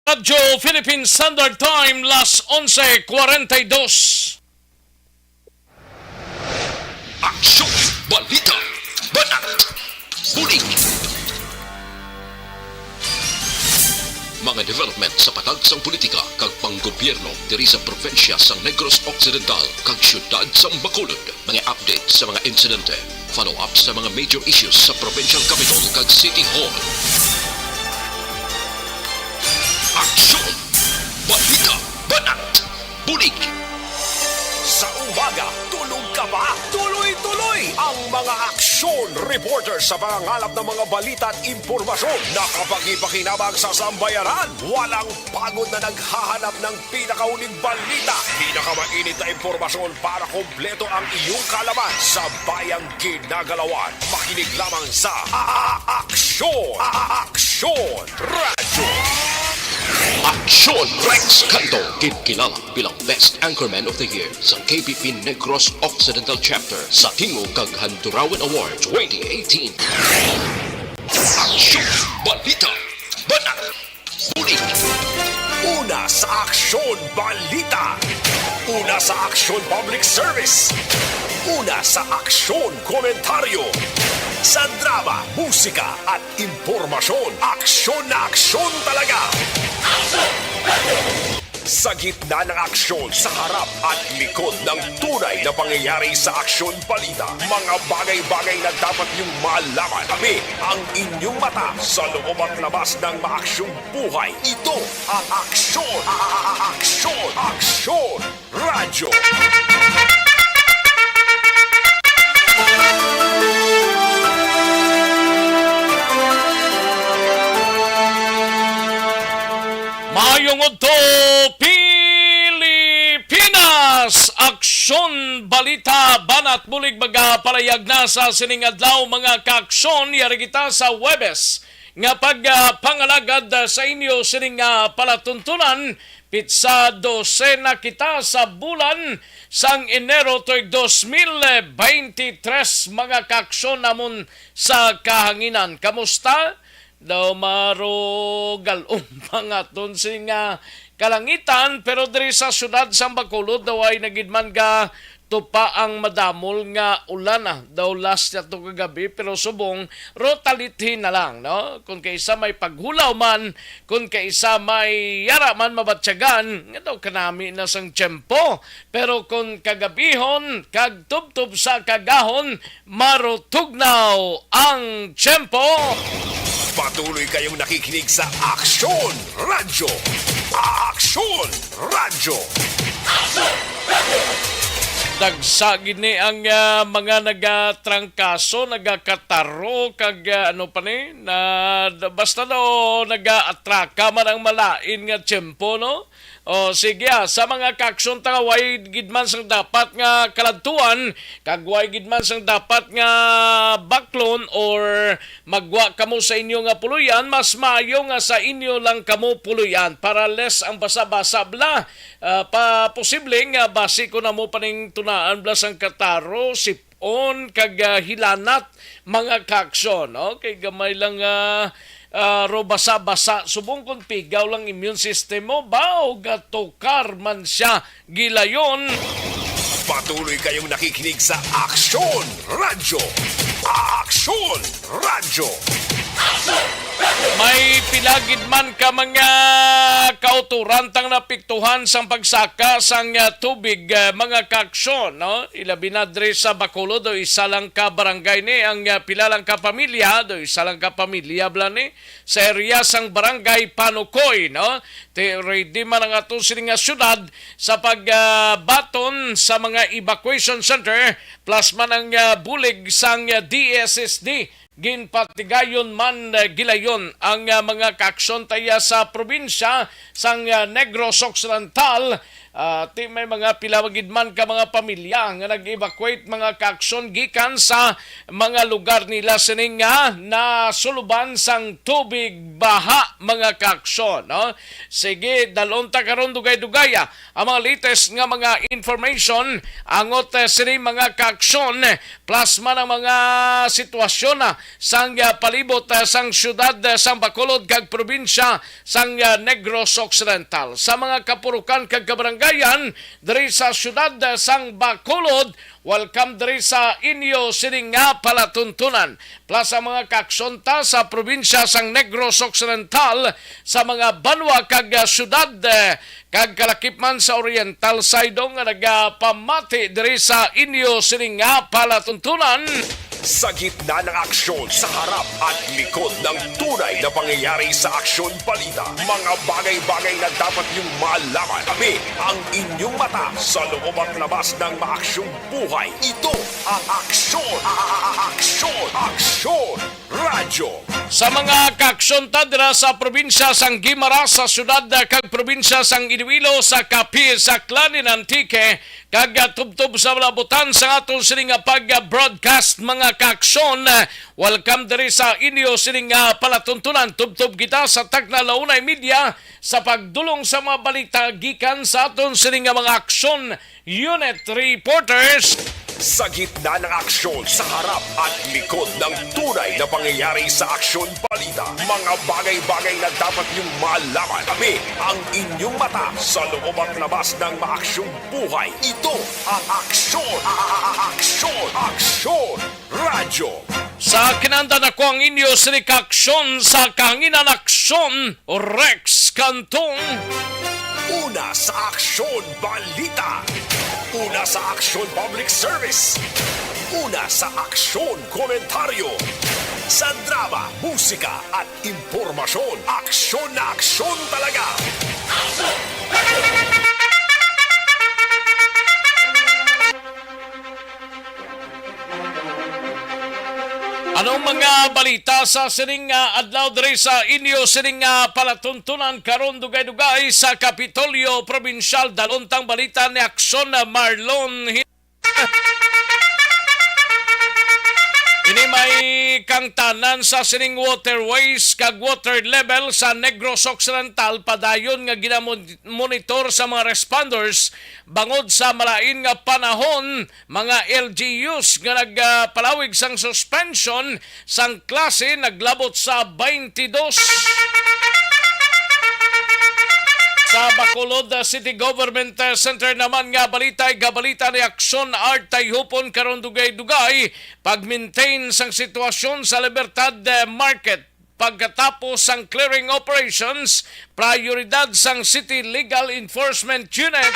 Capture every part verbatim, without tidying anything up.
Radyo Philippine Standard Time, las onse kwarenta y dos. Aksyon, balita, banat, bulig. Mga development sa patag sang politika kag panggobyerno diri sa probinsya sang Negros Occidental kag siyudad sang Bacolod. Mga update sa mga insidente, follow-up sa mga major issues sa provincial capital kag city hall. Aksyon! Balita! Banat! Bulig! Sa umaga, tulog ka ba? Tuloy-tuloy ang mga aksyon reporter sa pangangalap ng mga balita at impormasyon na kapakipakinabang sa sambayanan. Walang pagod na naghahanap ng pinakahuling balita, pinakamainit na impormasyon para kompleto ang iyong kaalaman sa bayang ginagalawan. Makinig lamang sa A-, A-, Aksyon! A-, A-, Aksyon Radyo! Aksyon! Rex Canto, ginkilala bilang Best Anchorman of the Year sa K B P Negros Occidental Chapter sa Tingog kag Handurawan Award twenty eighteen. Aksyon! Balita! Banat! Bulig! Una sa Aksyon Balita. Una sa Aksyon Public Service. Una sa Aksyon Komentaryo. Sa drama, musika at impormasyon, aksyon na aksyon talaga. Sa gitna ng aksyon, sa harap at likod ng tunay na pangyayari sa Aksyon Balita, mga bagay-bagay na dapat niyong malaman. Kami ang inyong mata sa loob at labas ng maaksyong buhay. Ito ang Aksyon, a-, a-, a-, Aksyon, Aksyon Radyo. Maayong udto, Pilipinas! Aksyon, balita, banat, bulig, magapalayag na sa sining adlaw, mga kaaksyon. Yari kita sa Huwebes nga pagpangalagad sa inyo sining, ah, palatuntunan. Pitsa dose na kita sa bulan sang Enero tuig dos mil beintitres, mga kaaksyon namon sa kahanginan. Kamusta? Daw marugal-om pa nga ton sing, ah, kalangitan, pero diri sa siyudad sang Bacolod daw ay nagidman ka tupa ang madamol nga ulan, ah. Daw last niya to kagabi, pero subong, rotalithi na lang, no? Kung kaisa may paghulaw man, kung kaisa may yara man mabatyagan, nga daw kanami na sang tiyempo. Pero kung kagabihon, kag tubtob sa kagahon, marutugnaw ang tiyempo. Patuloy kayong nakikinig sa Aksyon Radyo. Aksyon Radyo. Dagsa gid ni ang, ah, mga nagatrangkaso, nagakataro, kag, ah, ano pa ni, na, basta daw nagaatraka man ang malain nga tiyempo, no? O, sige, ah, sa mga kaaksyon ta nga way gid man sang dapat nga kaladtuan, kag way gid man sang dapat nga baklon or magwa kamo sa inyo nga puloy-an, mas maayo nga sa inyo lang kamo puloy-an para less ang basa-basa bala. Ah, pa posible nga basi ko namo paning tunaan bala sang kataro, sip-on, kag, ah, hilanat, mga kaaksyon, no? Kay gamay lang, ah, ah, ro basa-basa, subong kon pigaw lang immune system mo, ba, o gatukar man siya gilayon. Patuloy kayong nakikinig sa Aksyon Radyo. Aksyon Radyo. May pila gid man ka mga kauturan tang napiktuhan sang pagsaka sang, ah, tubig, ah, mga kaaksyon, no? Ilabi na diri sa Bacolod, daw isa lang ka barangay ni ang, ah, pila lang ka pamilya, daw isa lang ka pamilya bala ni sa area sang Barangay Panukoy, no? Ti-, ready man ang ato sini nga syudad sa pag, ah, baton sa mga evacuation center, plus man ang, ah, bulig sang, ah, D S S D. Ginpatigayon man, ah, gilayon ang, ah, mga kaaksyon taya sa probinsya sang, ah, Negros Occidental, Ah, ti may mga pila gid man ka mga pamilya nga nag-evacuate, mga kaaksyon, gikan sa mga lugar nila sining nga nasuluban sang tubig baha, mga kaaksyon, no? Sige, dalon ta karon dugay-dugay, ah, ang mga latest nga mga information angot, eh, sini mga kaaksyon, plus man ang mga sitwasyon, ah, sang, ah, palibot, ah, sang siyudad, ah, sang Bacolod kag probinsya sang, ah, Negros Occidental. Sa mga kapurukan kag kabaranggayan diri sa siyudad, ah, sang Bacolod, welcome diri sa inyo sini nga palatuntunan. Plus ang mga kaaksyon ta sa probinsya sang Negros Occidental, sa mga banwa kag, ah, siyudad, eh, kag kalakip man sa Oriental Saido nga nagapamati diri sa inyo sini nga palatuntunan. Sa gitna ng aksyon, sa harap at likod ng tunay na pangyayari sa Aksyon Balita, mga bagay-bagay na dapat niyong malaman. Kami ang inyong mata sa loob at labas ng maaksyong buhay. Ito ang Aksyon, a- a- a- Aksyon, Aksyon Radyo. Sa mga kaaksyon ta dira sa probinsya sang Guimaras, sa siyudad kag probinsya sang Iloilo, sa Capiz, sa Aklan, in Antique, kag, ah, tubtob sa malabutan sa aton sini nga pag-broadcast, mga kaaksyon, ah, welcome diri sa inyo sini nga palatuntunan. Tubtob kita sa takna la una y media sa pagdulong sa mga balita gikan sa aton sini nga mga aksyon unit reporters. Sa gitna ng aksyon, sa harap at likod ng tunay na pangyayari sa Aksyon Balita, mga bagay-bagay na dapat niyong malaman. Kami ang inyong mata sa loob at labas ng maaksyong buhay. Ito ang Aksyon, a- a- a- Aksyon, Aksyon Radyo. Sa kinanda na ko ang inyo sini ka aksyon sa kahanginan, aksyon, Rex Cantong. Una sa Aksyon Balita. Una sa Aksyon Public Service. Una sa Aksyon Komentaryo. Sa drama, musika at impormasyon, aksyon na aksyon talaga. Anong mga balita sa sining nga adlaw diri sa inyo sining nga palatuntunan karon? Dugay-dugay sa Kapitolyo Probinsyal, dalon tang balita ni Aksyon Marlon. Ini may kangtanan sa sining waterways kag water level sa Negros Occidental, padayon nga ginamonitor sa mga responders bangod sa malain nga panahon, mga L G Us nga nagpalawig sang suspension sang klase naglabot sa twenty-dos. Sa Bacolod, uh, City Government, uh, Center naman nga balita, igabalita ni Aksyon Art Tayhupon karon dugay-dugay pag-maintain sang sitwasyon sa Libertad, uh, Market pagkatapos sang clearing operations, prioridad sang City Legal Enforcement Unit.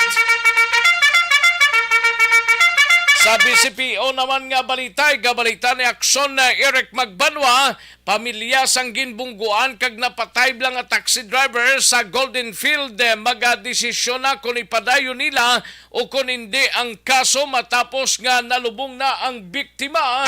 Sa B C P O naman nga balita, igabalita ni Aksyon, uh, Eric Magbanwa, pamilya sang ginbungguan kag napatay bala nga taxi driver sa Golden Field, eh, magadesisyon na kon ipadayon nila o kon hindi ang kaso matapos nga nalubong na ang biktima.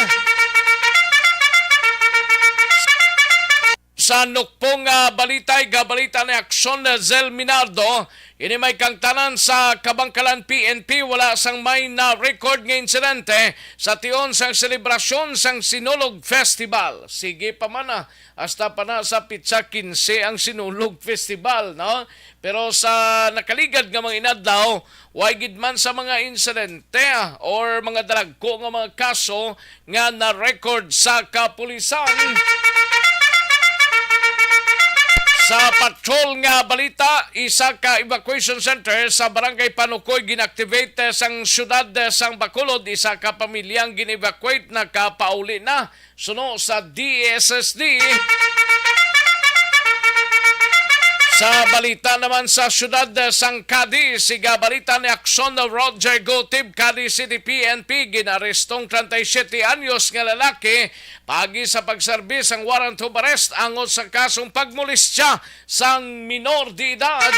Sa nukpong, ah, balita, igabalita ni Aksyon, eh, Zel Minardo, ini may kangtanan sa Kabangkalan P N P, wala sang may na-record nga insidente sa tion sang selebrasyon sang Sinulog Festival. Sige pa man, ah, hasta pa na sa pitsa quince ang Sinulog Festival, no? Pero sa nakaligad nga mga inadlaw, way gid man sa mga insidente, ah, or mga dalagko nga mga kaso nga na-record sa kapulisan. Sa patrol nga balita, isa ka evacuation center sa Barangay Panukoy gin-activate sang siyudad sang Bacolod. Isa ka pamilya ang gin-evacuate, nakapauli na suno sa D S S D. Sa balita naman sa siyudad sang Cadiz, igabalita ni Aksyon Roger Gotib, Cadiz City P N P, ginarestong treinta y siete anyos nga lalaki paagi sa pagserbi sang warrant of arrest angot sa kasong pagmolestya sang minor de edad.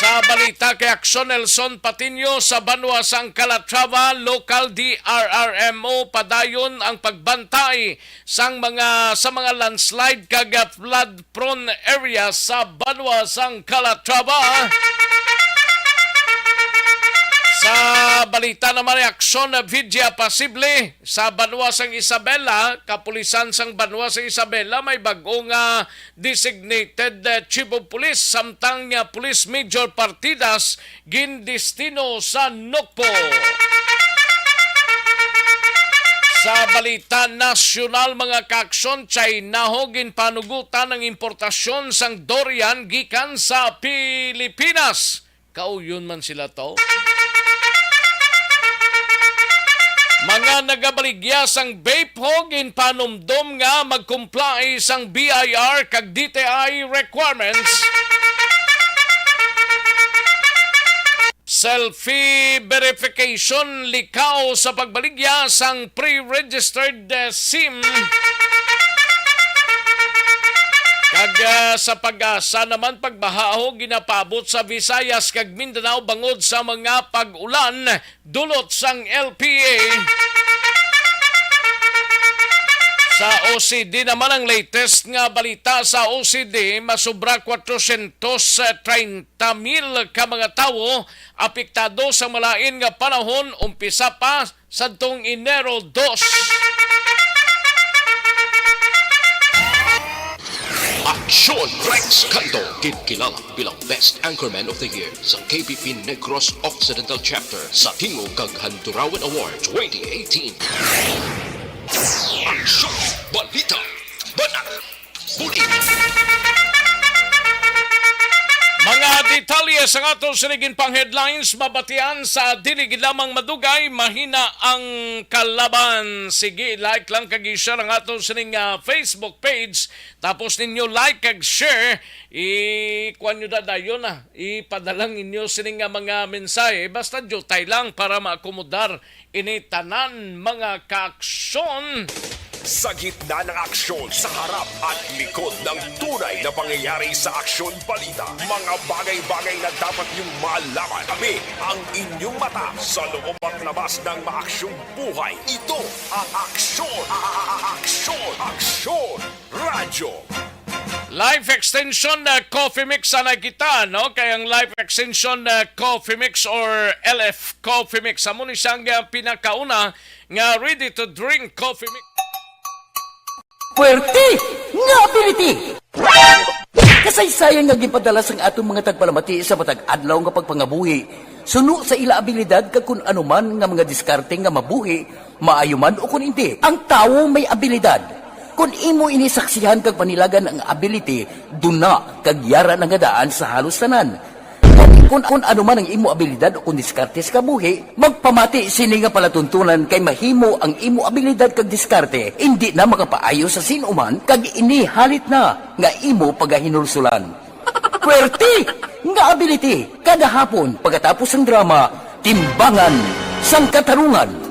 Sa balita kay Aksyon, Nelson Patiño, sa banwa sang Calatrava, local D R R M O padayon ang pagbantay sang mga, sa mga landslide kag flood prone area sa banwa sang Calatrava. Sa balita naman, Aksyon Vigya Pasible sa banwa sang Isabela, kapulisan sang banwa sang Isabela may bag-o nga designated, eh, chief of police, samtang nga police major partidas gindestino sa Nokpo. Sa balita nasyonal, mga kaaksyon, China ho ginpanugutan ang importasyon sang durian gikan sa Pilipinas. Kauyon man sila to. Mga nagabaligya sang vape ho ginpanumdom nga magkumplai sang B I R kag D T I requirements. Selfie verification likaw sa pagbaligya sang pre-registered, eh, SIM. Kag, ah, sa PAGASA naman, pagbaha ho ginapaabot sa Visayas kag Mindanao bangod sa mga pag-ulan, dulot sang L P A. Sa O C D naman, ang latest nga balita sa O C D, masobra kwatrosyentos treinta mil ka mga tawo apektado sa malain nga panahon, umpisa pa sadtong Enero dos. Aksyon Rex Canto, ginkilala bilang Best Anchorman of the Year sa K P P Negros Occidental Chapter sa Tingog kag Handurawan Award twenty eighteen. Aksyon! Balita! Banat! Buli! Mga detalye sang aton sining pang headlines mabatian sa dili gid lamang madugay, mahina ang kalaban. Sige, like lang kag i-share ang aton sining, ah, Facebook page. Tapos ninyo like kag share, i-kuan nyo da dayon na, ipadala ninyo sini nga mga mensahe. Basta diutay lang para maakomodar ini tanan, mga kaaksyon. Sa gitna ng aksyon, sa harap at likod ng tunay na pangyayari sa Aksyon Balita, mga bagay-bagay na dapat niyong malaman. Kami ang inyong mata sa loob at labas ng maaksyong buhay. Ito ang Aksyon, a-, a-, a-, Aksyon, Aksyon Radyo. Life Extension, uh, Coffee Mix, anay kita, no? Kay ang Life Extension, uh, Coffee Mix or L F Coffee Mix, amo ni siyang, uh, pinakauna nga ready to drink coffee mix. Puwerte nga ability! Kasaysayan nga ginpadala sang atong mga tagpalamati sa matag adlaw nga pagpangabuhi, suno sa ila abilidad kag kun ano man nga mga diskarte nga mabuhi, maayo man o kon indi. Ang tawo may abilidad. Kon imo ini saksihan kag panilagan ang ability, duna kag yara na nga daan sa halos tanan. Kon, kon ano man ang imo abilidad o kon diskarte sa kabuhi, magpamati sini nga palatuntunan kay mahimo ang imo abilidad kag diskarte indi na makapaayo sa sin-o man kag ini halit na nga imo pagahinulsulan. Puwerte nga ability kada hapon pagkatapos sang drama, Timbangan sang Katarungan.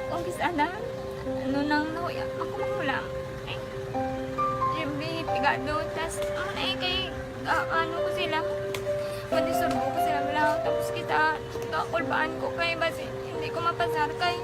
Kung kis-, ana, ano nang nahuya, ako magulang. Ay, Jimmy, pigado, tas, ano na eh, kay, ah, ano ko sila, madisurbo ko sila, wala. Tapos kita, kakulbaan ko kay, basi, hindi ko mapasar kay.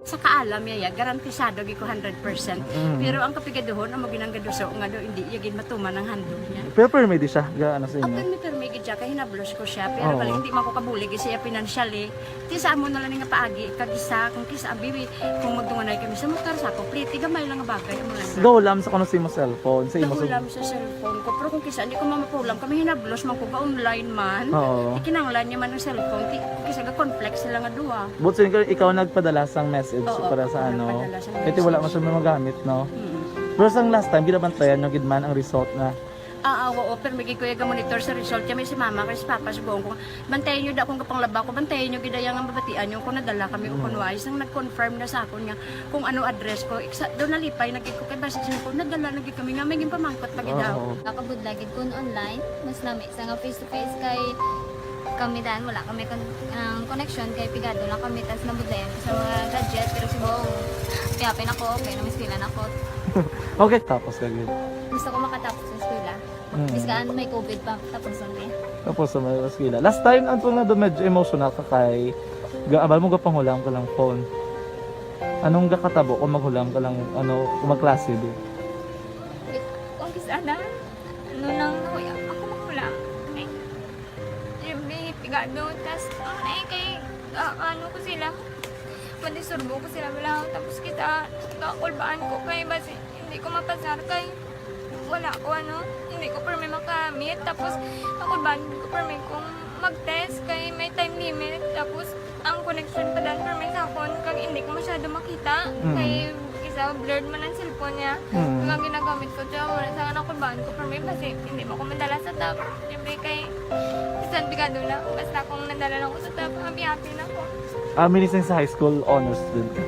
Sa kaalam niya, ya, garantisado gid ko hundred percent. Mm. Pero ang kapigaduhon, amo ginang gaduso nga do, hindi iya gid matuman ang handog niya. Pero permi di siya, ga, ano sa inyo? Apan may permi gid siya, kay hinablos ko siya. Pero Oo. bali, hindi man ko kabulig siya financially. Ti sa amo na lang nga paagi, kag isa, kung kisa, abi, kung magdunganay kami sa motor, sa ako, pliti, gamay lang nga bagay, amo lang. Gahulam sa kuno sa imo cellphone, sa imo Gahulam sa cellphone ko, pero kung kisa, hindi ko mamapulam, kami hinablos man ko, ga-online man. Oo. Ti kinahanglan niya man ang cellphone, ti, kisa ga-conflict sila nga duha. But so, ikaw, ikaw nagpadala sang message Oo, para sa ako ano? nagpadala sang Kaya wala message. man siya magamit, no? Mm. Pero sang last time, ginabantayan nyo gid man ang result na Ah, ah, oo, pero may kuya ga-monitor sa result. Kami si mama, kay si papa, si buong ko. Bantayan nyo da akong kapanglaba ko, bantayan nyo gid ang mabatian nyo kung nadala kami o Mm. kung wala. Isang nag-confirm na sa akon nga kung ano address ko. Iksa, doon nalipay, nagkik ko kay basi siya ko, nadala, nagkik kami nga, may ginpamangkot pa gid daw. Oo. Nakabudlay gid kun online, mas nami sa nga face to face kay kami dan, wala kami kon-, ang connection kay pigado lang kami, tas nabudlayan ko sa mga gadget, pero si Bong, kaya pinako, okay, namiskwela na ko. Okay, tapos ka gid. Gusto ko makatapos sa eskwela. Mm. Biskan may covid pa, tapos lang eh. Tapos sa mga eskwela. Last time, ang tunga doon, medyo emotional ka kay ga-, abal mo, gapanghulam ka lang phone. Anong gakatabo kung maghulam ka lang, ano, kung magklase di? Kung kis-, ana, ano lang, nahuya ako maghulam. Ay, siyempre, pigado. Tas, ang na eh, kay, ah, ano ko sila, madisturbo ko sila, wala. Tapos kita, kakulbaan ko kay, basi, hindi ko mapasar kay, wala ko, ano, hindi ko permi makamit. Tapos, kakulbaan ko permi kung mag-test kay may time limit. Tapos, ang connection pa dan permi sa akon, kag hindi ko masyado makita. Mm. Kay, isa, blurred man ang cellphone niya. Mm. Kag ang ginagamit ko, siya, wala sa kakulbaan ko permi, basi, hindi mo ko madala sa top. Siyempre, kay, bisan pigado lang, basta kung nadala lang ko sa top, happy-happy na ko. Ah, minising sa high school, honor student ka?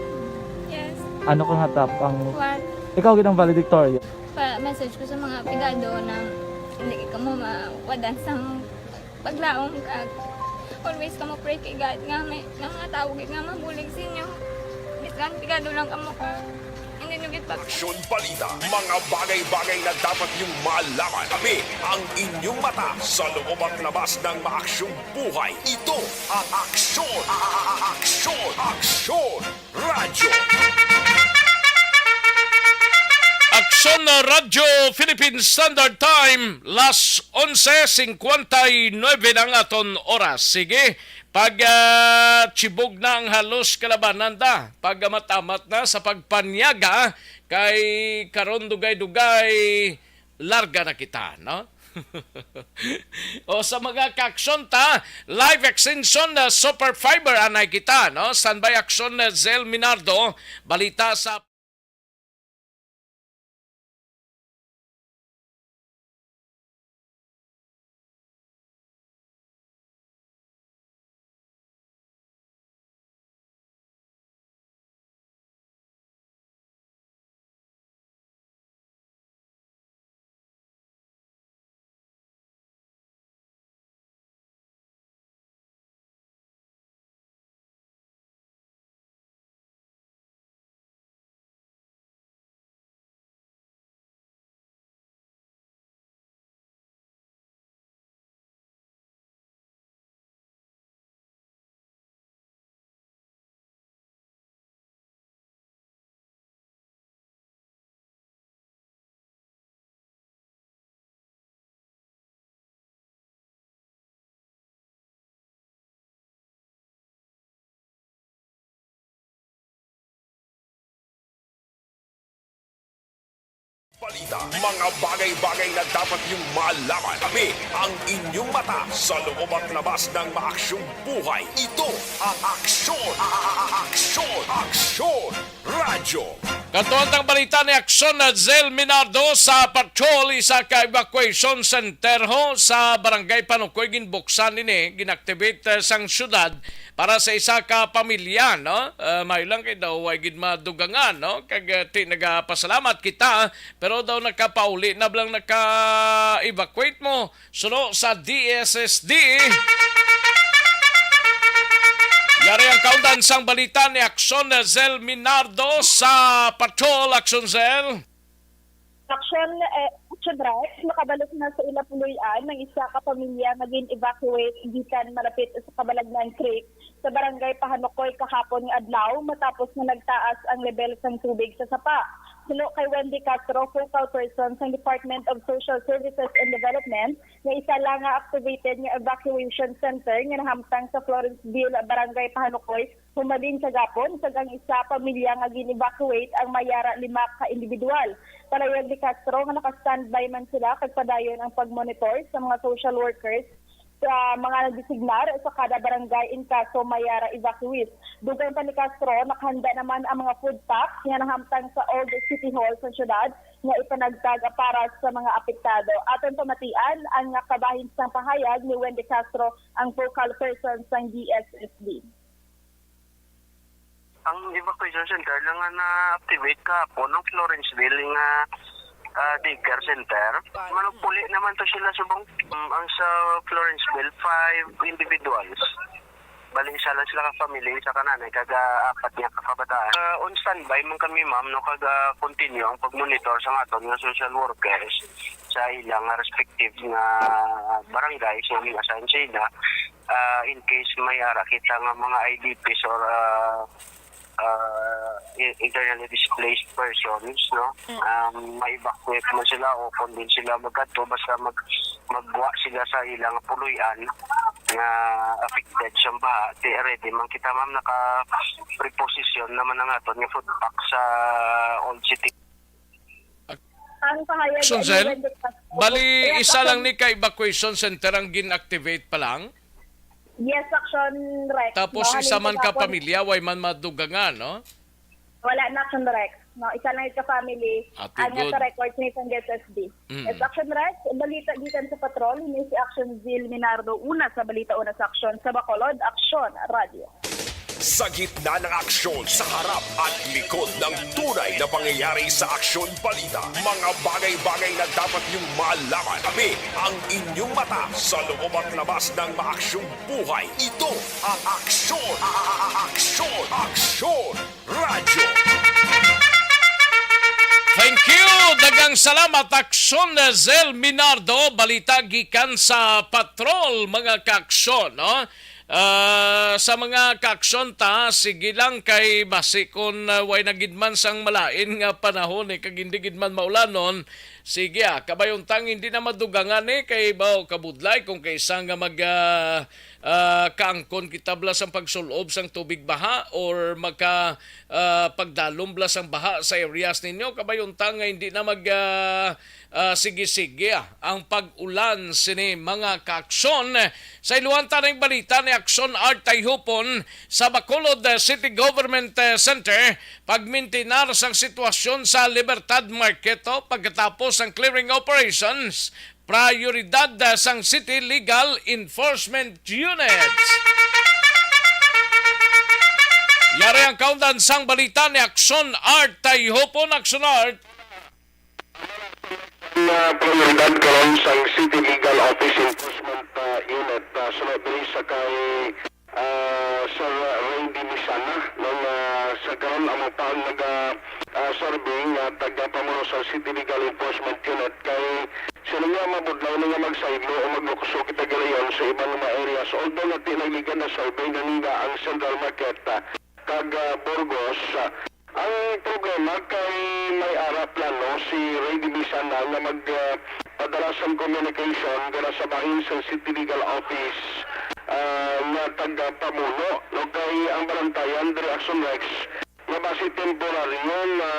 Yes. Ano ka nga top ang One. Ikaw gid ang valedictorian? Pa-message ko sa mga pigado na hindi ka mo mawadan sang paglaom, kag always ka mo pray kay God nga may, nga mga tawo gid nga mabulig sa inyo. Bisan pigado lang kamo ka, hindi nyo gid pag- Aksyon, balita, mga bagay-bagay na dapat niyong malaman. Kami ang inyong mata sa loob at labas ng maaksyong buhay. Ito ang Aksyon, a-, a-, a-, Aksyon, Aksyon Radyo. Aksyon na Radyo Philippine Standard Time, las onse cincuenta y nueve na ang aton oras. Sige, pag, ah, tibog na ang halos kalabanan ta, pag amat-amat na sa pagpanyaga, kay karon dugay-dugay, larga na kita, no? O sa mga kaaksyon ta, live extension na super fiber anay kita, no? Standby aksyon na Zel Minardo, balita sa Balita, mga bagay-bagay na dapat niyong malaman. Kami ang inyong mata sa loob at labas ng maaksyong buhay. Ito ang Aksyon, a-, a-, a-, Aksyon, Aksyon Radyo. Katuan tang balita ni Aksyon na Zel Minardo sa Patrol, isa ka evacuation center ho sa Barangay Panukoy. Ginbuksan ini, ginactivate, eh, sang syudad para sa isa ka pamilya, no? Eh, may lang kay daw way gid madugangan, no? Kag, eh, ti nagapasalamat kita, pero daw nakapauli na bala, naka-evacuate mo. Suno sa D S S D. Yari ang kaundan sang balita ni Aksyon Zel Minardo sa Patrol. Aksyon Zel. Aksyon, eh, Action Rex, nakabalik na sa ila puloy-an ang isa ka pamilya nga gin-evacuate gikan malapit sa Kabalagnan Creek sa barangay Pahanukoy kahapon nga adlaw, matapos nga nagtaas ang lebel sang tubig sa sapa. Suno kay Wendy Castro, focal person sang Department of Social Services and Development, nga isa lang nga activated nga evacuation center nga nahamtang sa Florenceville, Barangay Pahanukoy, humalin kagapon, kag ang isa pamilya nga gin-evacuate ang may ara lima ka individual. Palayag ni Castro nga naka-standby man sila kag padayon ang pag-monitor sa mga social workers sa mga nagdesignar sa kada barangay in kaso may ara evacuees. Dugang pa ni Castro, nakahanda naman ang mga food packs nga nahamtang sa Old City Hall sa syudad nga ipanagtag para sa mga apektado. Aton pamatian ang kabahin sang pahayag ni Wendy Castro, ang focal person sang D S S D. Ang evacuation center lang nga na-activate kahapon, ang Florenceville nga, ah, daycare center. Manugpuli naman to sila subong, mm, ang sa Florenceville, five individuals. Bali, isa lang sila ka family, isa ka nanay, kag, ah, apat niya ka kabataan. Ah, on standby man kami, ma'am, no, kag, ah, continue ang pag-monitor sa aton nga social workers sa ilang respective nga barangay, sa ilang assign sa ila. Ah, in case may ara kita nga mga I D Ps or, ah, ah, i-, internally displaced persons, no? Mm. Um, ma-evacuate man sila o kon din sila magkadto, basta mag-, magwa sila sa ilang puloy-an nga affected sa baha. Di, ready man kita, ma'am, naka-preposition naman ang aton nga food pack sa Old City. Ang pahayag Action ni Cell? Wendy Castro. Bali, Yes, isa lang Captain. Ni ka evacuation center ang gin-activate pa lang? Yes, Action Rex. Tapos No, isa halin man ka kahapon. Pamilya, way man madugangan, no? Wala na, Action Rex. No, isa lang ka family. Ati Ang good. Sa records ni sang S S D. Mm. Yes, Action Rex, balita gikan sa patrol, ini si Action Zil Minardo, una sa balita, una sa aksyon, sa Bacolod, Action Radio. Sa gitna ng aksyon, sa harap at likod ng tunay na pangyayari sa Aksyon Balita, mga bagay-bagay na dapat niyong malaman. Kami ang inyong mata sa loob at labas ng maaksyong buhay. Ito ang Aksyon, a-, a-, a-, Aksyon, Aksyon Radyo. Thank you! Daghang salamat, Aksyon Zel Minardo. Balita gikan sa patrol, mga kaaksyon, no? Ah, sa mga kaaksyon ta, sige lang kay basi kon, ah, way na gid man sang malain nga panahon, eh, kag hindi gid man maulanon, sige, ah, kabay unta nga hindi na madugangan, eh, kay baw kabudlay kung kaisa nga mag, ah, ah, kaangkon kita bala sang pagsul-ob sang tubig baha or maka, ah, pagdalom bala sang baha sa areas ninyo, kabay unta nga hindi na mag, ah, ah, sige-sige, ah, ang pag-ulan sini, mga kaaksyon. Sa iluhan ta ning balita ni Aksyon Art Tayhupon sa Bacolod, ah, City Government, ah, Center, pagmintinar sang sitwasyon sa Libertad Market, oh, pagkatapos sang clearing operations, prioridad, ah, sang City Legal Enforcement Units. Yari ang kaundan sang balita ni Aksyon Art Tayhupon. Aksyon Art. Ang prioridad karon sang City Legal Office Enforcement, ah, Unit, ah, suno diri sa kay, ah, Sir Ray Dimisana, no, nga sa karon amo pa ang naga, ah, survey nga tagapamuno sa City Legal Enforcement Unit kay sila nga mabudlaw na nga magsaylo o maglukso kita ganayon sa iban nga mga areas. Although nati nagligad na survey na nila ang Central Market, ah, kag, ah, Burgos, ah, Ang problema kay may ara plano si Ray Dimisana nga mag, ah, padala sang communication dira sa bahin sang City Legal Office, ah, nga tagapamuno, no, kay ang balantayan diri, Action Rex, nga basi temporaryo nga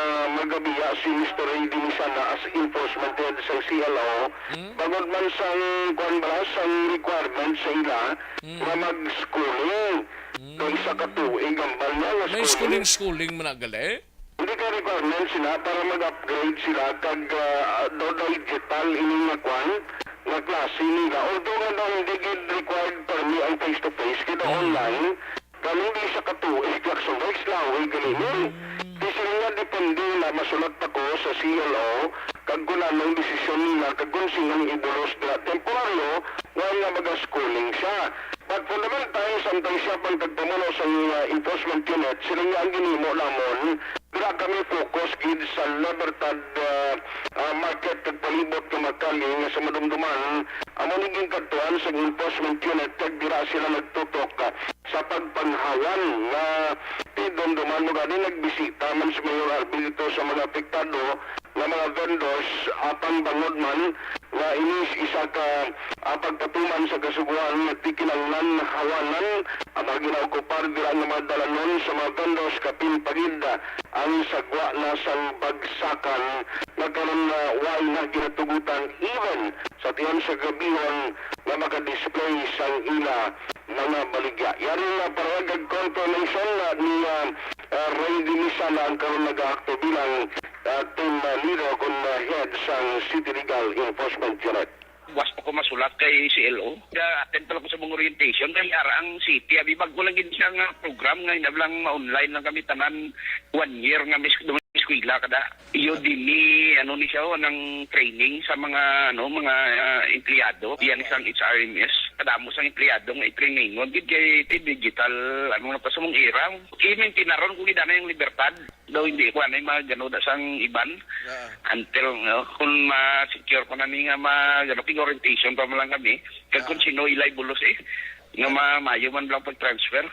magabiya si Mister Ray Dimisana as enforcement head sang C L O, Hmm? bangod man sang, kuwan ba, sang requirement sa ila Hmm. nga mag-schooling. Hmm. Kay isa ka tuig ang bala nga May schooling. Schooling-schooling man na gali? Hindi ka requirement sila para mag-upgrade sila kag, ah, do digital ini nga kwan, nga klase nila. Although nga daw hindi gid required permi ang face-to-face, kay daw Hmm. online, kani di isa ka tuig, Action Rex, lawi gani ni. Hmm. Di sila nga depende na masulat pa ko sa C L O, kag kung anong desisyon nila, kag kung sinong ibulos nila. Temporaryo, nga, nga mag-schooling siya. But fundamental, samtang siya pang tagpamuno sa, uh, enforcement unit, sila nga ang ginhimo namon, Kami focus gid sa Libertad, ah, ah, Market kag palibot nga mga kalye nga sa madumduman, amo ni ginkadtuan sa enforcement unit kag dira sila nagtutok, ah, sa pagpanghawan nga ti dumduman mo gani nagbisita man si Mayor Arvin dito sa mga apektado nga mga vendors, apang bangod man nga ini is isa ka, ah, pagpatuman sa kasugoan nga ti kinahanglan hawanan ang mga ginaokupar dira nga mga dalanon sa mga vendors kapin pa gid ang sagwa na sang bagsakan nga karon na way na ginatugutan even sa tiyan sa gabihon nga makadisplay sang ila mga baligya. Yari nga parehag confirmation na ni, ah, ah, Ray Dimisana ang karon nagaakto bilang, ah, team, ah, leader kun, ah, head sang City Legal Enforcement Unit. Was pa ko masulat kay C L O. Ga-attend pa lang ko sa mga orientation kay ara ang city. Abi, bag-o lang gid siya nga program nga hinablang ma-online lang kami tanan. One year nga mis-, eskwela kada. Iyo dini, ano ni siya, oh, nang training sa mga, ano, mga, ah, empleyado. Yan isang H R M S. Kadamo sang empleyado nga i-training. Gid kay ti digital, ano na pa sa mong era. I-maintain na ron kung gid anay ang libertad. Daw hindi ko anay magano da sang iban. Ah. Until, no, kung ma-secure pa na ni nga mag-, ano, pig-orientation pa man lang kami. Kag kung Ah. sino ilay bulos eh. Nga Ah. ma-, maayo man lang pag-transfer.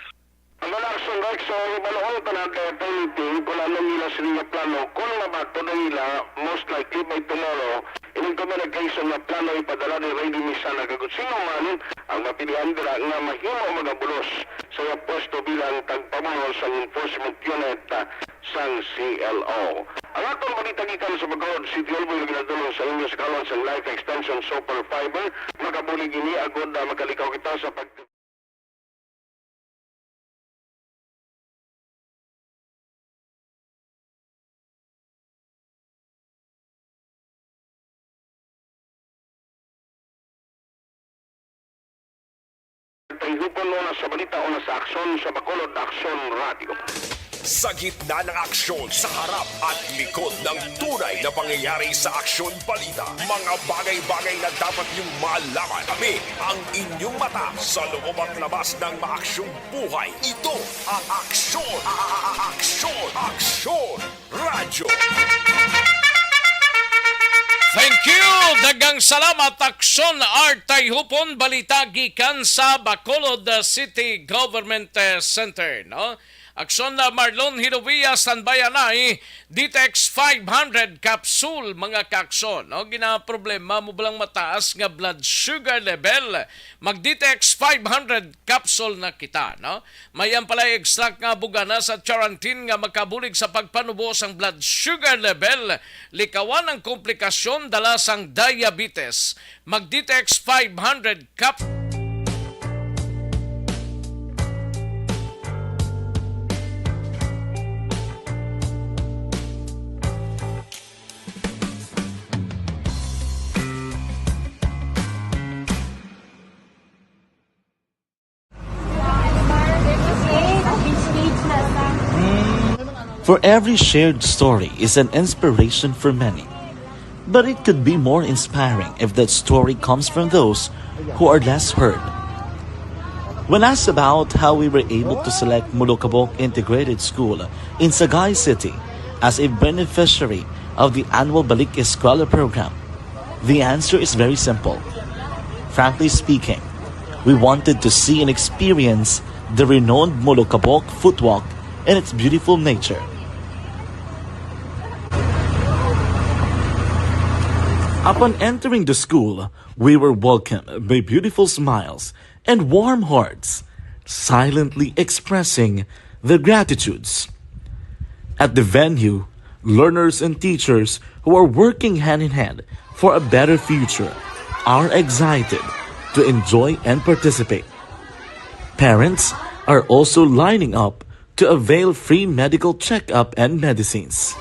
Ang mga action, Rex, so, ibalon ko na kay painting kung ano nila sila nga plano. Kung mabato na nila, most likely by tomorrow, ining communication nga plano ipadala ni Ray Dimisana kag kung sino man ang mapilian dira nga mahimo magabulos sa iya pwesto bilang tagpamuno sang enforcement unit, ah, sang C L O. Ang atong balita gikan sa Bacolod City Hall, mo ginadulong sa inyo sa karon sang Life Extension Super Fiber. Makabulig ini agud na makalikaw kita sa pag- Tayhupon una sa balita, una sa aksyon sa Bacolod Aksyon Radio. Sa gitna ng aksyon, sa harap at likod ng tunay na pangyayari sa Aksyon Balita, mga bagay-bagay na dapat niyong malaman. Kami ang inyong mata sa loob at labas ng maaksyong buhay. Ito ang Aksyon, a-, a-, a-, Aksyon, Aksyon Radyo. Thank you! Daghang salamat, Aksyon Art Tayhupon, balita gikan sa Bacolod City Government, eh, Center, no? Aksyon na Marlon Hinovia, standby anay, Ditex five hundred capsule, mga kaaksyon, no? Ginaproblema mo ba lang mataas nga blood sugar level? Mag Ditex five hundred capsule na kita, no? May ang palay extract nga bugana sa charantin nga makabulig sa pagpanubo sang blood sugar level, likawan ang komplikasyon dala sang diabetes. Mag Ditex five hundred cap- For every shared story is an inspiration for many. But it could be more inspiring if that story comes from those who are less heard. When asked about how we were able to select Molokabok Integrated School in Sagay City as a beneficiary of the annual Balik Eskwela program, the answer is very simple. Frankly speaking, we wanted to see and experience the renowned Molokabok Footwalk and its beautiful nature. Upon entering the school, we were welcomed by beautiful smiles and warm hearts, silently expressing their gratitudes. At the venue, learners and teachers who are working hand in hand for a better future are excited to enjoy and participate. Parents are also lining up to avail free medical checkup and medicines.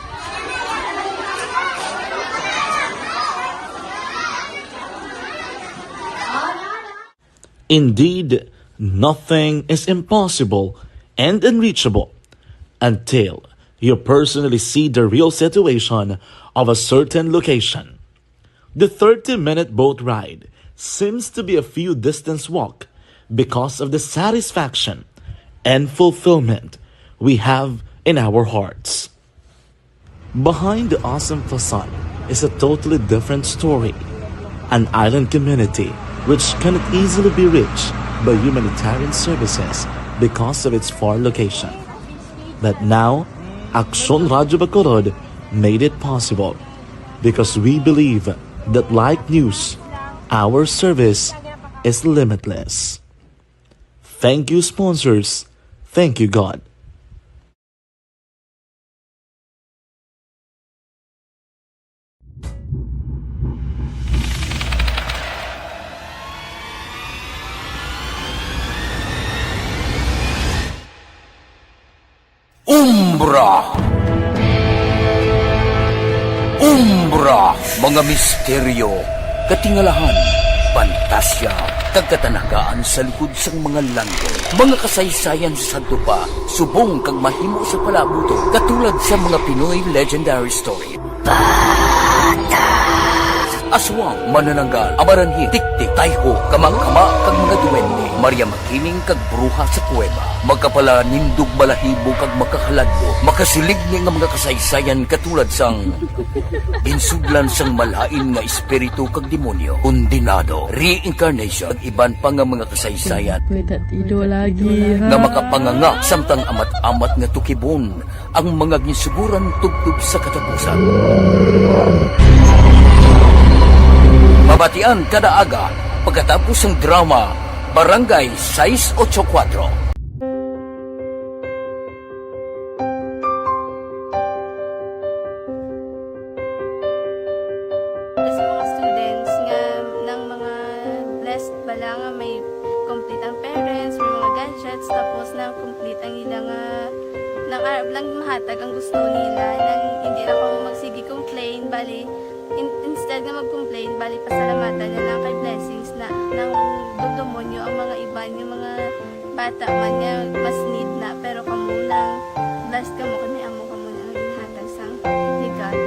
Indeed, nothing is impossible and unreachable until you personally see the real situation of a certain location. The thirty-minute boat ride seems to be a few distance walk because of the satisfaction and fulfillment we have in our hearts. Behind the awesome facade is a totally different story. An island community which cannot easily be reached by humanitarian services because of its far location. But now, Aksyon Radyo Bacolod made it possible because we believe that like news, our service is limitless. Thank you, sponsors. Thank you, God. Umbra. Umbra, mga misteryo, katingalahan, pantasya, kag katanagaan sa likod sang mga langit. Mga kasaysayan sa sadto pa, subong kag mahimo sa palaabuton, katulad sa mga Pinoy legendary story. Aswang, manananggal, amaranhit, tiktik, tayho, kamangkama, kag mga duwende, Maria Makiling, kag bruha sa kuweba. Makapalanindog balahibo kag makahaladlok, makasiligni nga mga kasaysayan katulad sang ginsudlan sang malain nga espiritu kag demonyo, kondenado, reincarnation, kag iban pa nga mga kasaysayan May tatido lagi, ha? nga makapanganga samtang amat-amat nga tukibon ang mga ginsuguran tubtob sa katapusan. Mabatian kada aga pagkatapos sang drama Barangay sais ocho kuwatro. Sa mga students nga nang mga blessed bala nga may complete ang parents, may mga gadgets, tapos na complete ang ila nga nang arab lang mahatag ang gusto nila, nang hindi lang kamo magsige complain, bali, in-, instead nga mag-complain, bali, pasalamatan na lang kay blessings na nang dugdumon nyo ang mga iban nga mga bata man nga mas need na, pero kamo lang, blessed kamo kay may amo kamo na nga ginhatag sang ni God.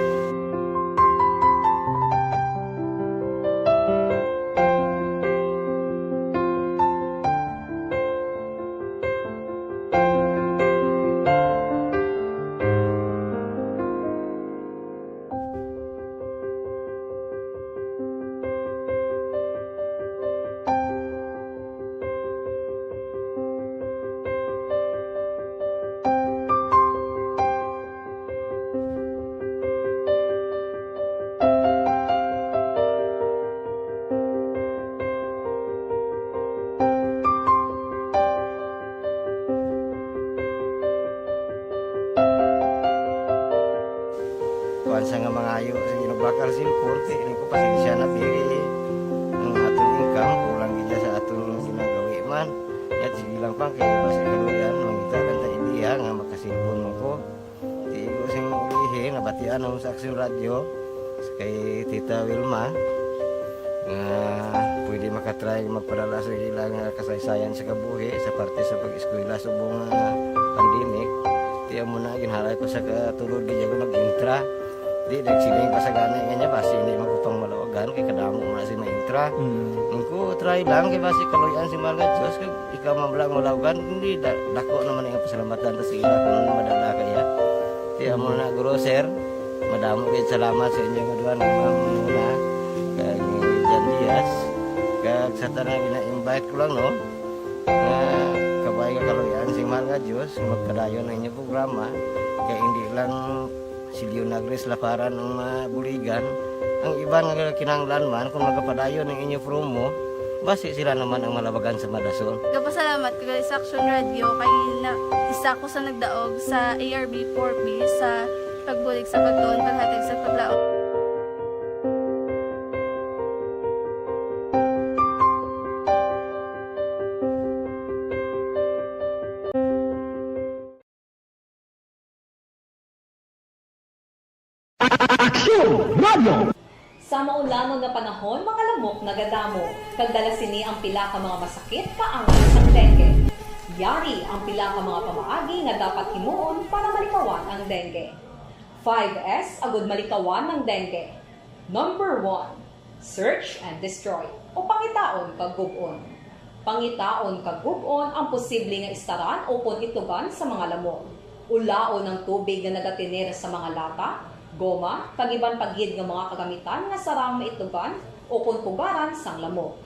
Kuan sa nga mangayo sa ginabakal cellphone, kay rin ko pasensya na, pili ang aton income, kulang gid sa aton ginagawi man. Yat, sige lang pa, kay basi kaluyan, mangita lang ta ideya nga makasilpon mo ko. Di ko sing ulihi, nabatian ako sa Aksyon Radyo, kay Tita Wilma, nga pwede makatry magpadala sa ila nga kasaysayan sa kabuhi sa parte sa pag-eskwela subong nga pandemic. Di amo na, ginhalay ko sa katulod, di ako nag-intra. Di, nagsiling pa sa gani nga niya, basi hindi man ko pang malawagan, kay kadamo mo na si maintra. Mm. Ang ko, try lang, kay basi kaluyan si mahal nga Diyos, kag ikaw man lang malawagan, hindi, da-, dako naman ang pasalamatan ta sa ila kung madala kaya. Di amo na, guro, sir, madamo kayo salamat sa inyo nga duha nga mga muna, kag Jan Diaz, kag sa tanan gina-invite ko lang, no, nga kabay nga kaluyan si mahal nga Diyos, magpadayon ang inyong programa, kay hindi lang si Leonagris Laparan ang mabuligan. Ang iban nga kinahanglan man, kung magapadayon ang inyo promo, basi sila naman ang malabagan sa madasol. Gapasalamat ko gali sa Aksyon Radyo kay na, isa ko sa nagdaog sa A R B four B sa pagbulig sa pagtuon, paghatag sa paglaom. Aksyon Radio! Sa maulamon nga panahon, mga lamok nagadamo, kag dala sini ang pila ka mga masakit kaangay sang dengue. Yari ang pila ka mga pamaagi nga dapat himuon para malikawan ang dengue. Five S agud malikawan ang dengue. Number one, search and destroy, o pangitaon kag gub-on. Pangitaon kag gub-on ang posible nga istaran ukon itlugan sa mga lamok. Ulaon ang tubig nga nagatener sa mga lata, goma, kag iban pa gid nga mga kagamitan nga sarang maitlogan ukon pugaran sang lamok.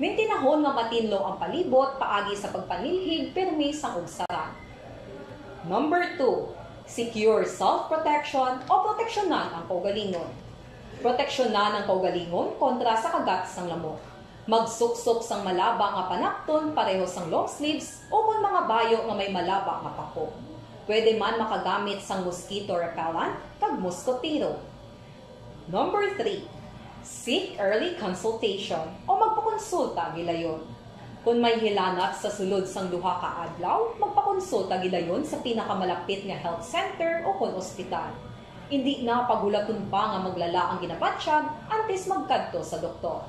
Mintinahon nga matinlo ang palibot paagi sa pagpanilhig pirmi sang ugsaran. Number two, secure self-protection o proteksyonan ang kaugalingon. Proteksyonan ang kaugalingon kontra sa kagat sang lamok. Magsuksok sang malaba nga panakton pareho sang long sleeves ukon mga bayo nga may malaba nga pako. Pwede man makagamit sang mosquito repellent kag moskotero. Number three, seek early consultation o magpakonsulta gilayon. Kon may hilanat sa sulod sang duha ka adlaw, magpakonsulta gilayon sa pinakamalapit nga health center ukon ospital. Indi na paghulaton pa nga maglala ang ginabatyag antes magkadto sa doktor.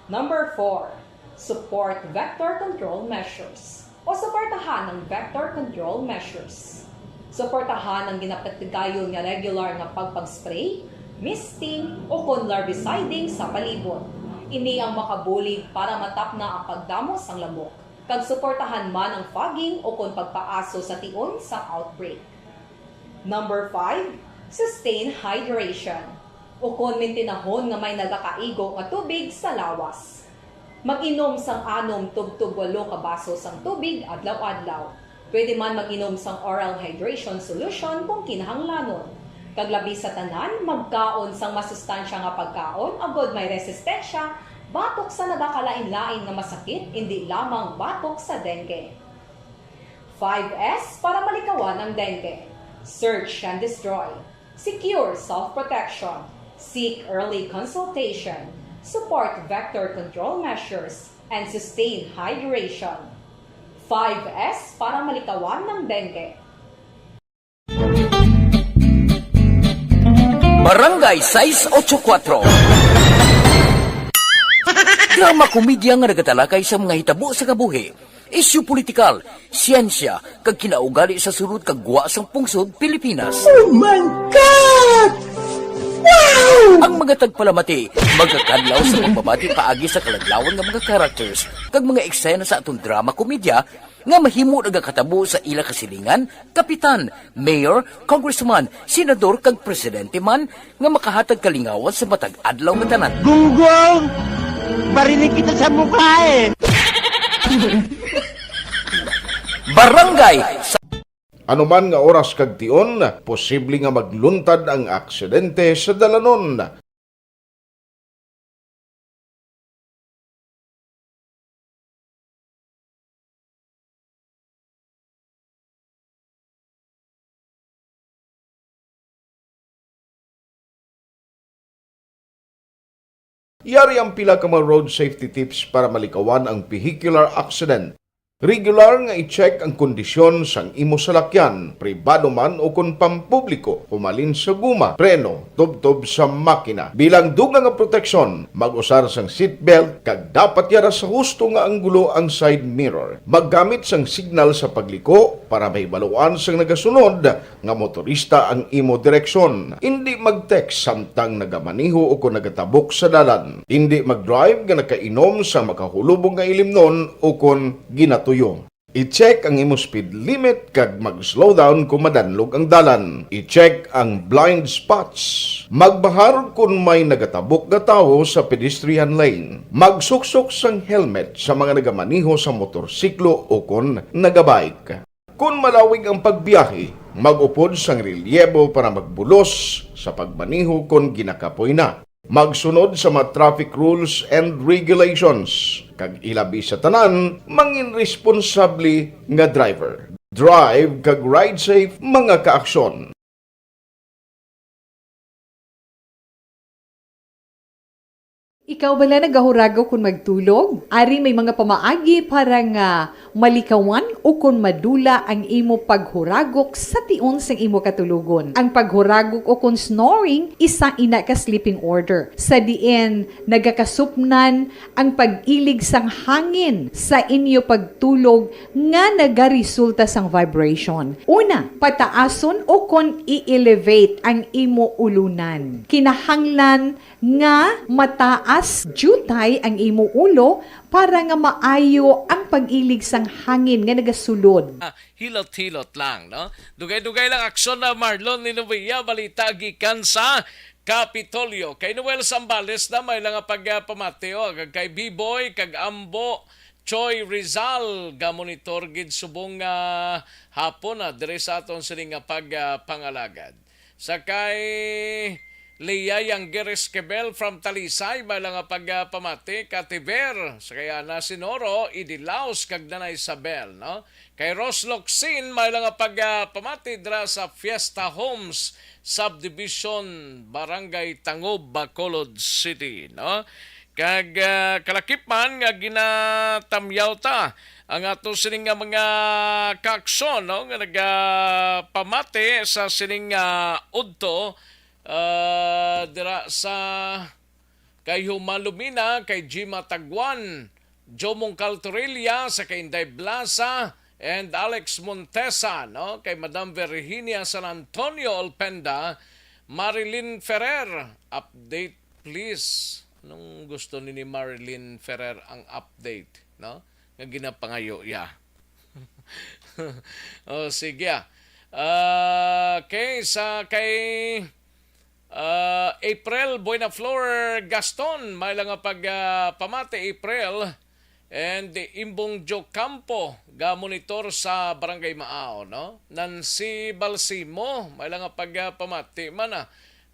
Number four, support vector control measures o suportahan ang vector control measures. Suportahan ang ginapatigayon nga regular nga pagpag-spray, misting, ukon larviciding sa palibot. Ini ang makabulig para matapna ang pagdamo sang lamok, kag suportahan man ang fogging ukon pagpaaso sa tion sang outbreak. Number five, sustain hydration, ukon mintinahon nga may nagakaigo nga tubig sa lawas. Mag-inom sang anom tubtob walo ka baso sang tubig adlaw-adlaw. Pwede man mag-inom sang oral hydration solution kung kinahanglanon. Kag labi sa tanan, magkaon sang masustansya nga pagkaon agod may resistensya batok sa nagakalain-lain nga masakit, indi lamang batok sa dengue. Five S para malikawan ang dengue. Search and destroy. Secure self-protection. Seek early consultation. Support vector control measures. And sustain hydration. Five S para malikawan ang dengue. Barangay sais ocho kuwatro. Drama komedya nga nagatalakay sa mga hitabo sa kabuhi, isyu politikal, siyensya, kag kinaugali sa sulod kag gwa sang pungsod Pilipinas. Oh my God! Wow! Ang mga tagpalamati magakadlaw sa pagbabati paagi sa kaladlawan nga mga characters kag mga eksena sa aton drama komedya nga mahimo nagakatabo sa ila kasilingan, kapitan, mayor, congressman, senador, kag presidente man nga makahatag kalingawan sa matag adlaw nga tanan. Gunggong! Barinig kita sa mukha eh! Barangay sa Anuman nga oras kag tion, posible nga magluntad ang aksidente sa dalanon. Yari ang pila ka mga road safety tips para malikawan ang vehicular accident. Regular nga i-check ang kondisyon sang imo salakyan, pribado man o kon pampubliko, humalin sa guma, preno, tubtob sa makina. Bilang dugang nga proteksyon, mag-usar sang seatbelt kag dapat yara sa husto nga anggulo ang side mirror. Maggamit sang signal sa pagliko para mahibaluan sang nagasunod nga motorista ang imo direksyon. Indi mag-text samtang nagamaneho o kon nagatabok sa dalan. Indi mag-drive nga nakainom sa makahulubong nga ilimnon o kon ginatuyo. I-check ang imo speed limit kag mag-slow down kon madanlog ang dalan. I-check ang blind spots. Magbahar kon may nagatabok nga tawo sa pedestrian lane. Magsuksok sang helmet sa mga nagamaneho sa motorsiklo o kon nagabike. Kon malawig ang pagbiyahe, mag-upod sang relyebo para magbulos sa pagmaneho kon ginakapoy na. Magsunod sa mga traffic rules and regulations, kag ilabi sa tanan, mangin responsable nga driver. Drive kag ride safe, mga kaaksyon. Ikaw bala nagahuragok kon magtulog? Ari may mga pamaagi para nga malikawan o kon madula ang imo paghuragok sa tion sang imo katulogon. Ang paghuragok o kon snoring, isa ina ka sleeping order, sa diin nagakasupnan ang pag-ilig sang hangin sa inyo pagtulog nga nagaresulta sang vibration. Una, pataason o kon i-elevate ang imo ulunan. Kinahanglan nga mataas Mas jutay ang imo ulo para nga maayo ang pag-ilig sang hangin nga nagasulod. Hilot-hilot lang, no? Dugay-dugay lang aksyon na Marlon ni Novia, balita gikan sa Kapitolyo. Kay Noel Sambales na may lang nga pagpamati, o, kag kay Biboy, kag Ambo, Choi Rizal, ga monitor gid subong nga hapon na diri sa aton sini nga pagpangalagad. Sa kay Leia Yangger Esquivel from Talisay, may lang nga pagpamati, Kativer, sa kay Ana Sinoro, Idilaos, kag Nanay Isabel, no? Kay Ros Locsin, may lang nga pagpamati dira sa Fiesta Homes Subdivision, Barangay Tangob, Bacolod City, no? Kag ah, kalakip man nga ginatamyaw ta ang ato sining nga mga kaaksyon, no, nga nagapamati sa sining nga udto, ah, dira sa kay Huma Lumina, kay Jima Tagwan, Jomong Caltorilla, sa kay Inday Blasa, and Alex Montesa, no, kay Madam Virginia San Antonio Olpenda, Marilyn Ferrer, update please. Anong gusto ni, ni Marilyn Ferrer ang update, no? Nga ginapangayo ya. Oh, sige ah. Ah, okay, sa kay ah, April Buenaflor Gaston, may lang nga pag ah, pamati, April. And Imbong Joe Campo, ga monitor sa Barangay Maao, no? Nancy Balsimo, may lang nga pag ah, pamati man ah.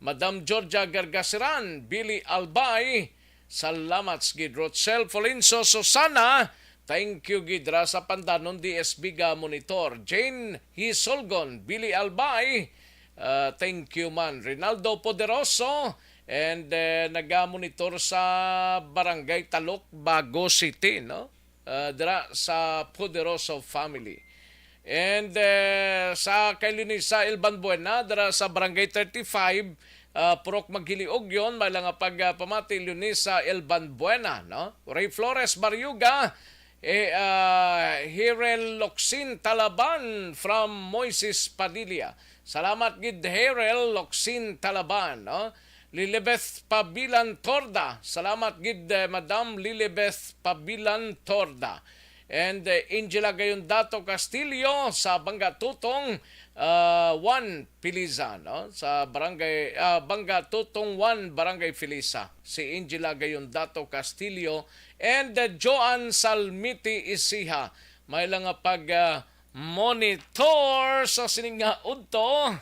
Madam Georgia Gargasiran, Billy Albay, salamat gid. Rochelle Folenso Susana, thank you gid ra sa Pandanon D S B ga monitor. Jane Hisolgon, Billy Albay, ah, thank you man. Rinaldo Poderoso, and eh, nagamonitor sa Barangay Talok, Bago City, no? Ah, dira sa Poderoso family. And eh, sa kay Lunisa Elbanbuena, dira sa Barangay thirty-five, ah, Purok Maghiliugyon, may lang nga pag ah, pamati, Lunisa Elbanbuena, no? Ray Flores Barriuga, eh, ah, Hirel Locsin Talaban from Moises Padilla. Salamat gid, Hirel Locsin Talaban, no? Lilibeth Pabilan Torda. Salamat gid, eh, Madam Lilibeth Pabilan Torda. And eh, Angela Gayondato Castillo sa Bangga Tutong, ah, one Piliza, no? Sa barangay ah, Bangga Tutong one, Barangay Piliza. Si Angela Gayondato Castillo and eh, Joan Salmiti Isiha. May lang nga pag ah, monitor sa sining nga udto.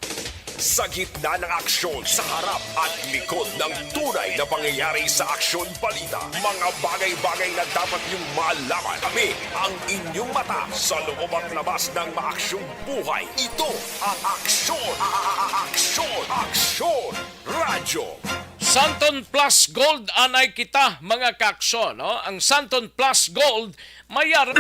Sa gitna ng aksyon, sa harap at likod ng tunay na pangyayari sa aksyon balita, mga bagay-bagay na dapat niyong malaman. Kami ang inyong mata sa loob at labas ng maaksyong buhay. Ito ang Aksyon, a- a- a- Aksyon, Aksyon Radyo. Santon Plus Gold, anay kita, mga kaaksyon, no? Ang Santon Plus Gold, mayar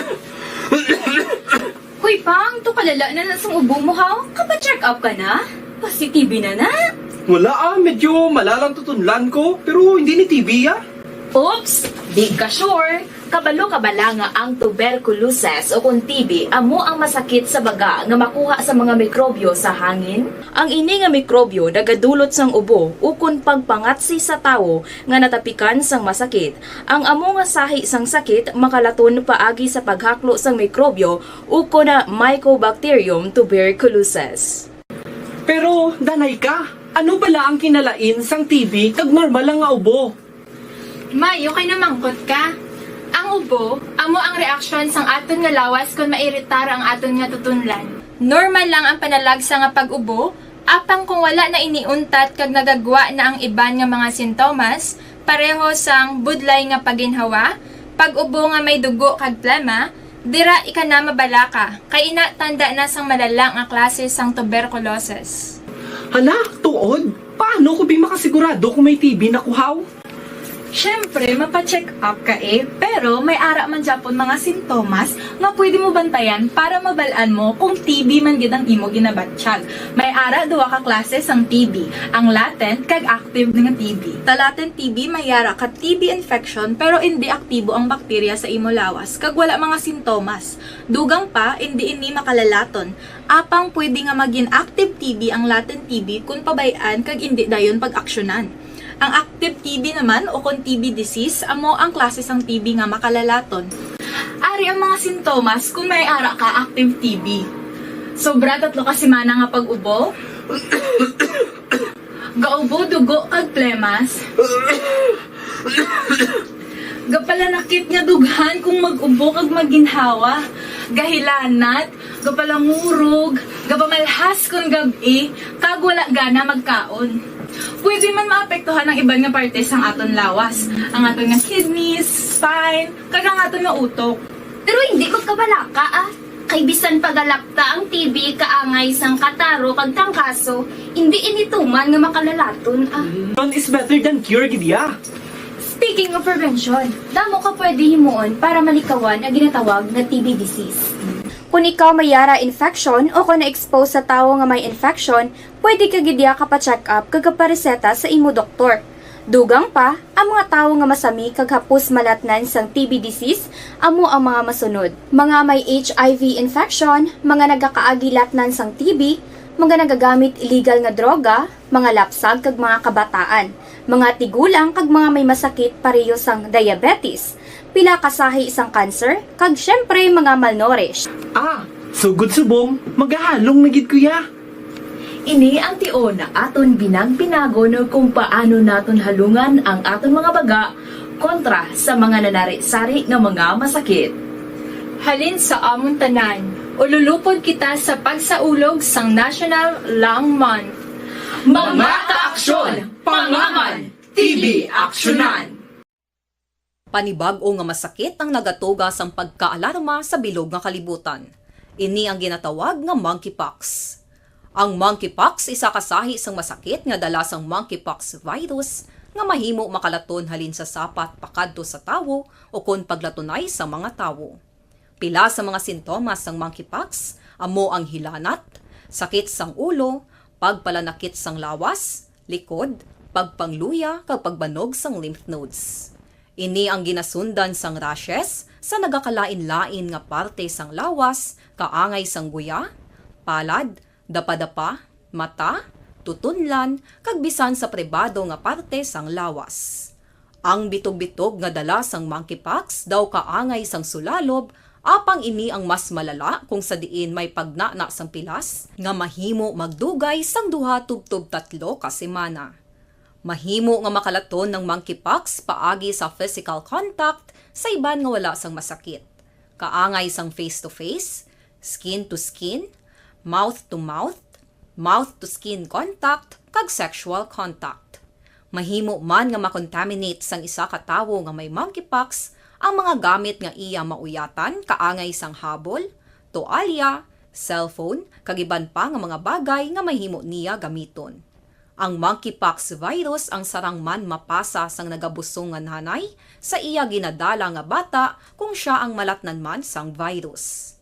Hoy, Pang, to kalala na na sang ubo mo, ha? Kapa-check up ka na? Pasi-T B na na? Wala ah, medyo malalang tutunlan ko, pero hindi ni T B ah. Oops! Di ka sure? Kabalo ka bala nga ang tuberculosis o kung T B amo ang masakit sa baga nga makuha sa mga mikrobyo sa hangin? Ang ini nga mikrobyo nagadulot sang ubo ukon pagpangatsi sa tawo nga natapikan sang masakit. Ang amo nga sahi sang sakit makalaton paagi sa paghaklo sang mikrobyo ukon Mycobacterium tuberculosis. Pero, danay ka, ano bala ang kinalain sang T B kag normal lang nga ubo? May, okay na mangkot ka. Ang ubo, amo ang reaksyon sang aton nga lawas kon mairitar ang aton nga tutunlan. Normal lang ang panalagsa nga pag-ubo, apang kung wala na ini untat kag nagagwa na ang iban nga mga sintomas, pareho sang budlay nga paginhawa, pag-ubo nga may dugo kag plema, dira ika na mabalaka, kay ina tanda na sang malala nga klase sang tuberculosis. Hala, tuod? Paano ko bi makasigurado kung may T B na ko haw? Syempre, mapa-check up ka eh, pero may ara man gyapon mga sintomas nga pwede mo bantayan para mabal-an mo kung T B man gid ang imo ginabatyag. May ara duha ka klase sang T B, ang latent kag active nga T B. Sa latent T B may ara ka T B infection pero indi aktibo ang bakterya sa imo lawas kag wala mga sintomas. Dugang pa, indi ini makalalaton. Apang pwede nga magin active T B ang latent T B kon pabay-an kag indi dayon pag-aksyonan. Ang active T B naman, o kon T B disease, amo ang klase sang T B nga makalalaton. Ari ang mga sintomas kung may ara ka active T B. Sobra tatlo ka semana nga pag-ubo. Gaubo dugo kag plemas. Gapalanakit nga dughan kung mag-ubo kag maginhawa. Gahilanat, gapalangurog, gapamalhas kon gab-i, kag wala gana magkaon. Pwede man maapektuhan ang iban nga parte sang aton lawas, ang aton nga kidneys, spine, kag ang aton nga utok. Pero hindi ko kabalaka, ah. Kay bisan pagalapta ang T B kaangay sang kataro kag trangkaso, hindi ini tuman nga makalalaton, ah. Prevention is better than cure, gid ya. Speaking of prevention, damo ka pwede himuon para malikawan ang ginatawag nga T B disease. Kung ikaw may yara infection o kung na-expose sa tawo nga may infection, pwede ka gid ya kapacheck up kag kapareseta sa imo doktor. Dugang pa, ang mga tawo nga masami kag hapos malatnan sang T B disease amo ang mga masunod: mga may H I V infection, mga nagakaagi latnan sang T B, mga nagagamit illegal nga droga, mga lapsag kag mga kabataan, mga tigulang kag mga may masakit pareho sang diabetes, pila ka sahi sang cancer, kag siyempre mga malnourished. Ah, sugod subong, magahalong na gid ko ya. Ini ang tion nga aton binag-binagon kung paano naton halungan ang aton mga baga kontra sa mga nanari-sari nga mga masakit. Halin sa amon tanan, ululupod kita sa pagsaulog sang National Lung Month. Mga kaaksyon, pangaman, T B aksyonan! Panibag-o nga masakit ang nagatuga sang pagkaalarma sa bilog nga kalibutan. Ini ang ginatawag nga monkeypox. Ang monkeypox isa ka sahi sang masakit nga dala sang monkeypox virus nga mahimo makalaton halin sa sapat pakadto sa tawo ukon paglatunay sa mga tawo. Pila sa mga sintomas sang monkeypox amo ang hilanat, sakit sang ulo, pagpalanakit sang lawas, likod, pagpangluya, kag pagbanog sang lymph nodes. Ini ang ginasundan sang rashes sa nagakalain-lain nga parte sang lawas, kaangay sang guya, palad, dapadapa, mata, tutunlan, kag bisan sa pribado nga parte sang lawas. Ang bitog-bitog nga dala sang monkeypox daw kaangay sang sulalob, apang ini ang mas malala kung sa diin may pagnana sang pilas nga mahimo magdugay sang duha tubtob tatlo ka semana. Mahimo nga makalaton ang monkeypox paagi sa physical contact sa iban nga wala sang masakit, kaangay sang face-to-face, skin-to-skin, mouth-to-mouth, mouth-to-skin contact, kag sexual contact. Mahimo man nga makontaminate sang isa ka tawo nga may monkeypox ang mga gamit nga iya mauyatan, kaangay sang habol, toalya, cellphone, kag iban pa nga mga bagay nga mahimo niya gamiton. Ang monkeypox virus ang sarang man mapasa sang nagabusong nga nanay sa iya ginadala nga bata kung sia ang malatnan man sang virus.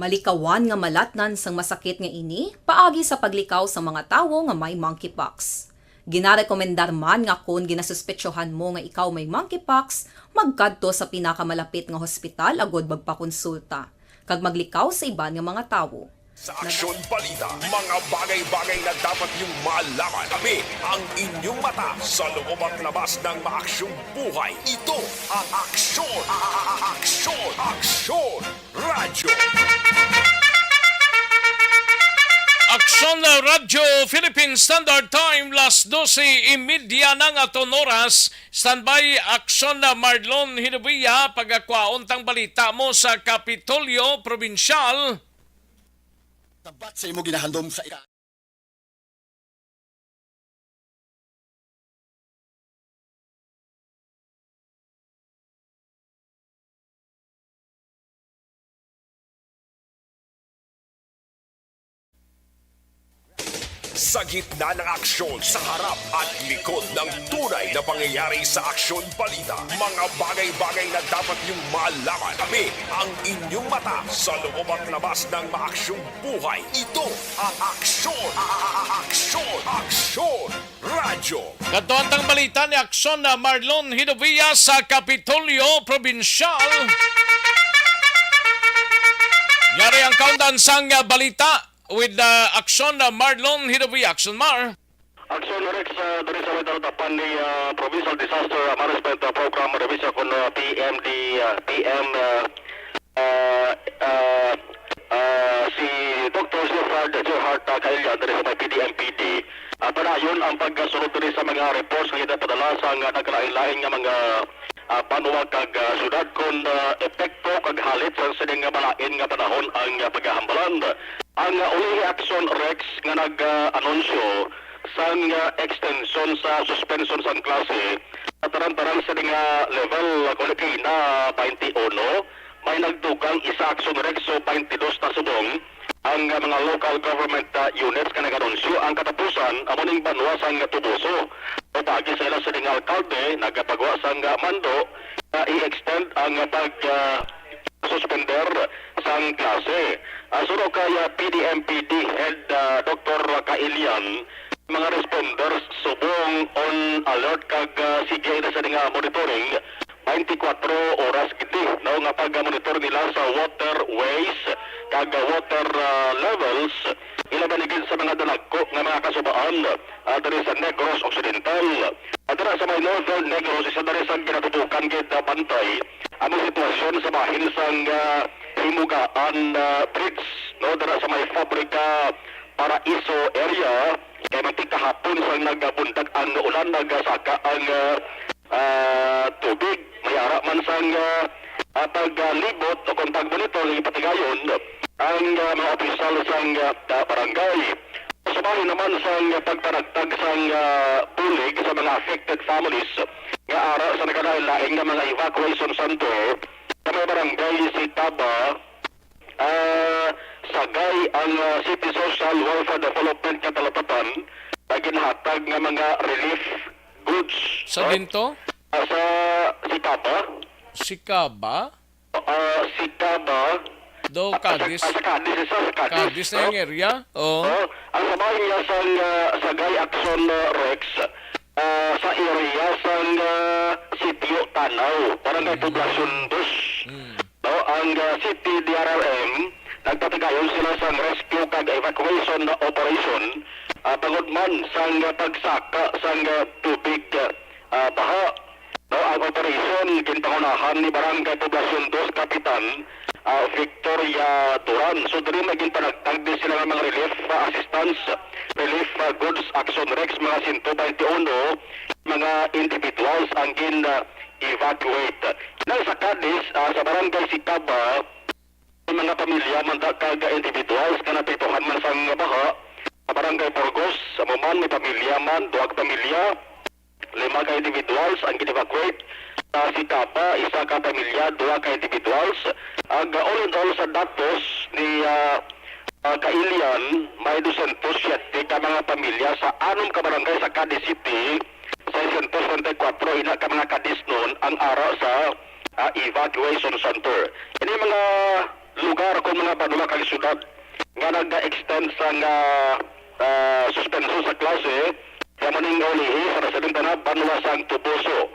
Malikawan nga malatnan sang masakit nga ini paagi sa paglikaw sa mga tawo nga may monkeypox. Ginarekomendar man nga kon ginasuspetsohan mo nga ikaw may monkeypox, magkadto sa pinakamalapit nga hospital agud magpakonsulta kag maglikaw sa iban nga mga tawo. Sa Aksyon Balita, mga bagay-bagay na dapat niyong malaman. Kami ang inyong mata sa loob at labas ng maaksyong buhay. Ito ang Aksyon, a- a- a- Aksyon, Aksyon Radyo. Aksyon Radyo Philippine Standard Time, las dose y media na nga aton oras. Standby, Aksyon Marlon Hinubia, pagakwaon tang balita mo sa Kapitolyo Probinsyal. Sabat sa imo ginahandom sa ika- Sa gitna ng aksyon, sa harap at likod ng tunay na pangyayari sa Aksyon Balita, mga bagay-bagay na dapat niyong malaman. Kami ang inyong mata sa loob at labas ng maaksyong buhay. Ito ang Aksyon, a- a- a- Aksyon, Aksyon Radyo. Kadto ang tang balita ni Aksyon na Marlon Hidovia sa Kapitolyo Probinsyal. Yari ang kaundan sang, ah, balita with, ah, Aksyon na Marlon Hidovia. Aksyon, Mar. Action Rex, ah, diri sa may talatapan ni, ah, Provincial Disaster, ah, Management, ah, Program, diri sa kun, ah, P M D, ah, P M, ah, ah, ah, ah, si Doktor Gerhard, Gerhard, ah, Kailian, diri sa may P D M P D. Ah, padayon ang pagkasulod diri sa mga reports nga ginapadala sa nga nagkalain-lain nga mga, ah, banwa kag, ah, syudad kon, ah, epekto kag halit sa sining nga malain nga panahon ang, ah, pagkahambalan. Ang, ah, ulihi Action Rex nga nag-anunsyo sang, ah, extension sa suspension sang klase sa tanan-tanan sa nga level, ah, kung di na twenty-one, may nagdugang isa Action Rex, so twenty-two na subong ang, ah, mga local government, ah, units nga nag-anunsyo. Ang katapusan amo ning banwa sang Toboso. Upagi sa ila sining alkalde, nagapagwa sang, ah, mando nga i-extend ang, ah, pag, ah, suspender sang klase. Ah, suno kay, ah, P D M P D Head, ah, Doktor Kailian, mga responders subong on alert kag, ah, sige na sa nga monitoring twenty-four oras gid, no, nga pag-monitor nila sa waterways kag, ah, water, ah, levels, ilabi na gid sa mga dalagko nga mga kasubaan, ah, diri sa Negros Occidental. At dira sa may Northern Negros, isa diri sa ginatutukan gid na bantay ang sitwasyon sa bahin sang, ah, Himugaan, ah, Bridge, no, dira sa may Fabrica Paraiso area, kay magtik kahapon sang nagabundak ang ulan, nagasaka ang, ah, ah, tubig. May ara man sang, ah, ah, paglibot o kung pagmonitor, ipatigayon ang, ah, mga opisyal sang, ah, barangay. Sa bahin naman sang pagpanagtag sang, ah, bulig sa mga affected families nga ara sa nagkalain-lain nga mga evacuation center sa mga barangay Sicaba, ah, Sagay ang, ah, City Social Welfare Development nga talatapan nga ginhatag nga mga relief goods, Sa no? Ginto? Ah, sa Sicaba. Sicaba? Ah, Sicaba. Do, ah, sa, Cadiz. Ah, sa Cadiz, isa sa Cadiz, Cadiz na no? Yung area? Oo. Oh, ang sabay niya sang, ah, Sagay Action, ah, Rex, ah, sa area sang, ah, Sitio Tanaw, Barangay Mm. Poblacion Dos. Mm. No, ang, ah, City D R R M, nagpatigayon sila sang rescue kag evacuation na operation, ah, tungod man sang, ah, pagsaka sang, ah, tubig, ah, baha. No, ang operasyon ginpangunahan ni Barangay Poblacion Dos Kapitan, ah, Victoria Duran. So, diri may ginpanagtag din sila nga mga relief, ah, assistance, relief, ah, goods, Action Rex, mga sento baynte uno mga individuals ang gin, ah, evacuate. Nang sa Cadiz, ah, sa Barangay Sicaba, may mga pamilya man da kag individuals nga naapektuhan man sang baha. Sa Barangay Burgos, amo man may pamilya man, duha ka pamilya, lima ka individuals ang gin-evacuate. Sa Sicaba, isa ka pamilya, duha ka individuals. Ang, uh, all in all sa datos ni, uh, uh, Kailian, may dosyentos siyete ka mga pamilya sa anom ka barangay sa Cadiz City, seiscientos treinta y cuatro ina ka mga Cadiznon ang ara sa, uh, evacuation center. Ini mga lugar kung mga banwa kag syudad nga nag-extend sang, ah, ah, suspension sa klase, kamo ning ulihi sa residente na banwa sang Toboso,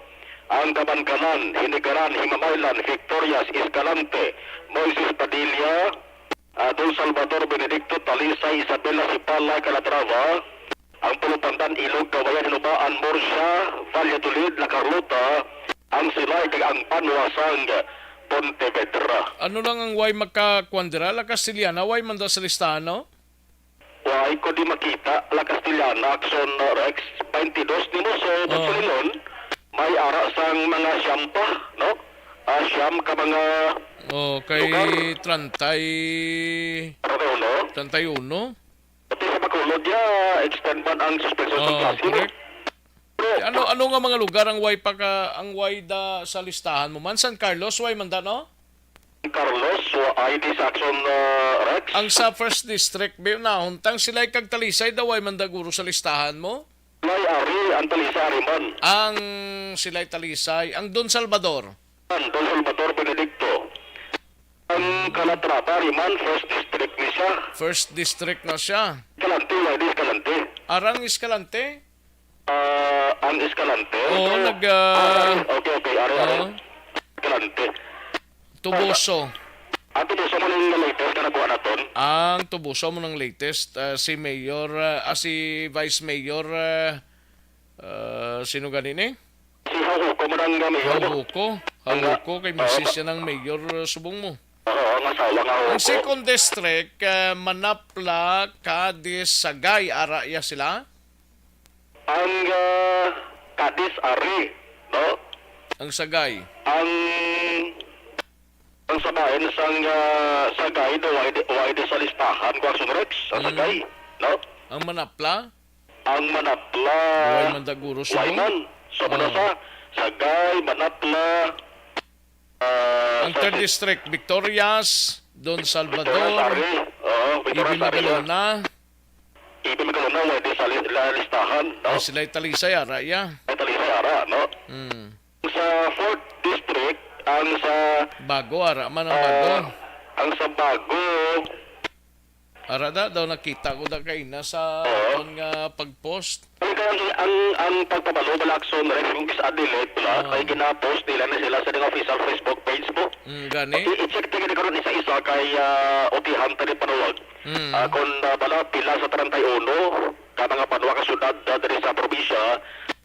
ang Kabankanan, Hinigaran, Himamaylan, Victorias, Escalante, Moises Padilla, ah, Don Salvador Benedicto, Talisay, Isabela, Sipalay, Calatrava, ang Pulupandan, Ilog, Cauayan, Hinobaan, Murcia, Valladolid, La Carlota, ang Silay, kag ang banwa sang Pontevedra. Ano lang ang way makakuan dira? La Castellana, way man da sa listahan, no? Way ko di makita, La Castellana, Action, uh, Rex, twenty-two ni mo, so, Oh. Barcelon, may ara sang mga siyam pa, no? Ah, siyam ka mga Oh, kay lugar. Trantay. Trantay uno? Trantay uno? Pati sa Bacolod, ya, extend man ang suspension sa Oh, klase, no? Correct. Pero Ano, ano nga mga lugar ang way pa ka, ang way da sa listahan mo man? San Carlos, way man da, no? Carlos, wa ay di sa Action, uh, Rex. Ang sa First District, bi, na, huntang sila kag Talisay, da way man da guro sa listahan mo? Lay ari, ang Talisay ari man. Ang sila'y Talisay, ang Don Salvador. Ang Don Salvador Benedicto. Ang Calatrava ari man, First District ni siya. First District na siya. Escalante, wa di Escalante. Arang Escalante? Ah, ang Escalante? Oo, So, nag, ah, ah, okay, okay, ari, ari. Oo. Escalante. Toboso. Ang tubuso mo ning latest nga nakuha naton? Ang tubuso mo ng latest, ah, si Mayor, ah, ah, si Vice Mayor, ah, ah, sino gani ni? Si Hauhuko mo nang, ah, Mayor mo. Hauhuko. Ang, ah, Hauhuko, kay oo, misis siya ng Mayor, ah, subong mo. Oo, ang asawa nga Hauhuko. Ang second district, ah, Manapla, Cadiz, Sagay, ara ya sila? Ang, ah, Cadiz ari, no? Ang Sagay. Ang, ang Sagay, sang, ah, Sagay, no, why di, why di sa listahan ko ang Sunrex, ang Mm. Sagay, no? Ang Manapla? Ang Manapla, Way man daguro why subong? Man? So, ano Ah. sa Sagay, Manapla, Ah, Ang sa third si- district, Victorias, Don Victorias Salvador, Ari. Oo, Victorias Ibi Ari, Magalona. Ibi Magalona, wala di sa li-, la-, listahan, no? Ay, sila'y Talisay, ara, ya. Ay, Talisay, ara, no? Mm. Sa fourth district, ang sa, Bago, ara man ang ah, Bago. Ang sa Bago, Ara da, daw nakita ko da kaina sa Oo. Aton nga pag-post. Ang, ang, ang, ang pagpabalo bala, Action Rex, kung is a delete bala, Oo. Kay gina-post nila na sila sa ilang official Facebook page po. Mm, gani? I-, i-check tingin karon isa-isa kay, ah, utihan ta ni panuwag. Mm. Ah, kung, ah, bala pila sa treinta y uno ka mga banwa ka syudad, ah, diri sa probinsya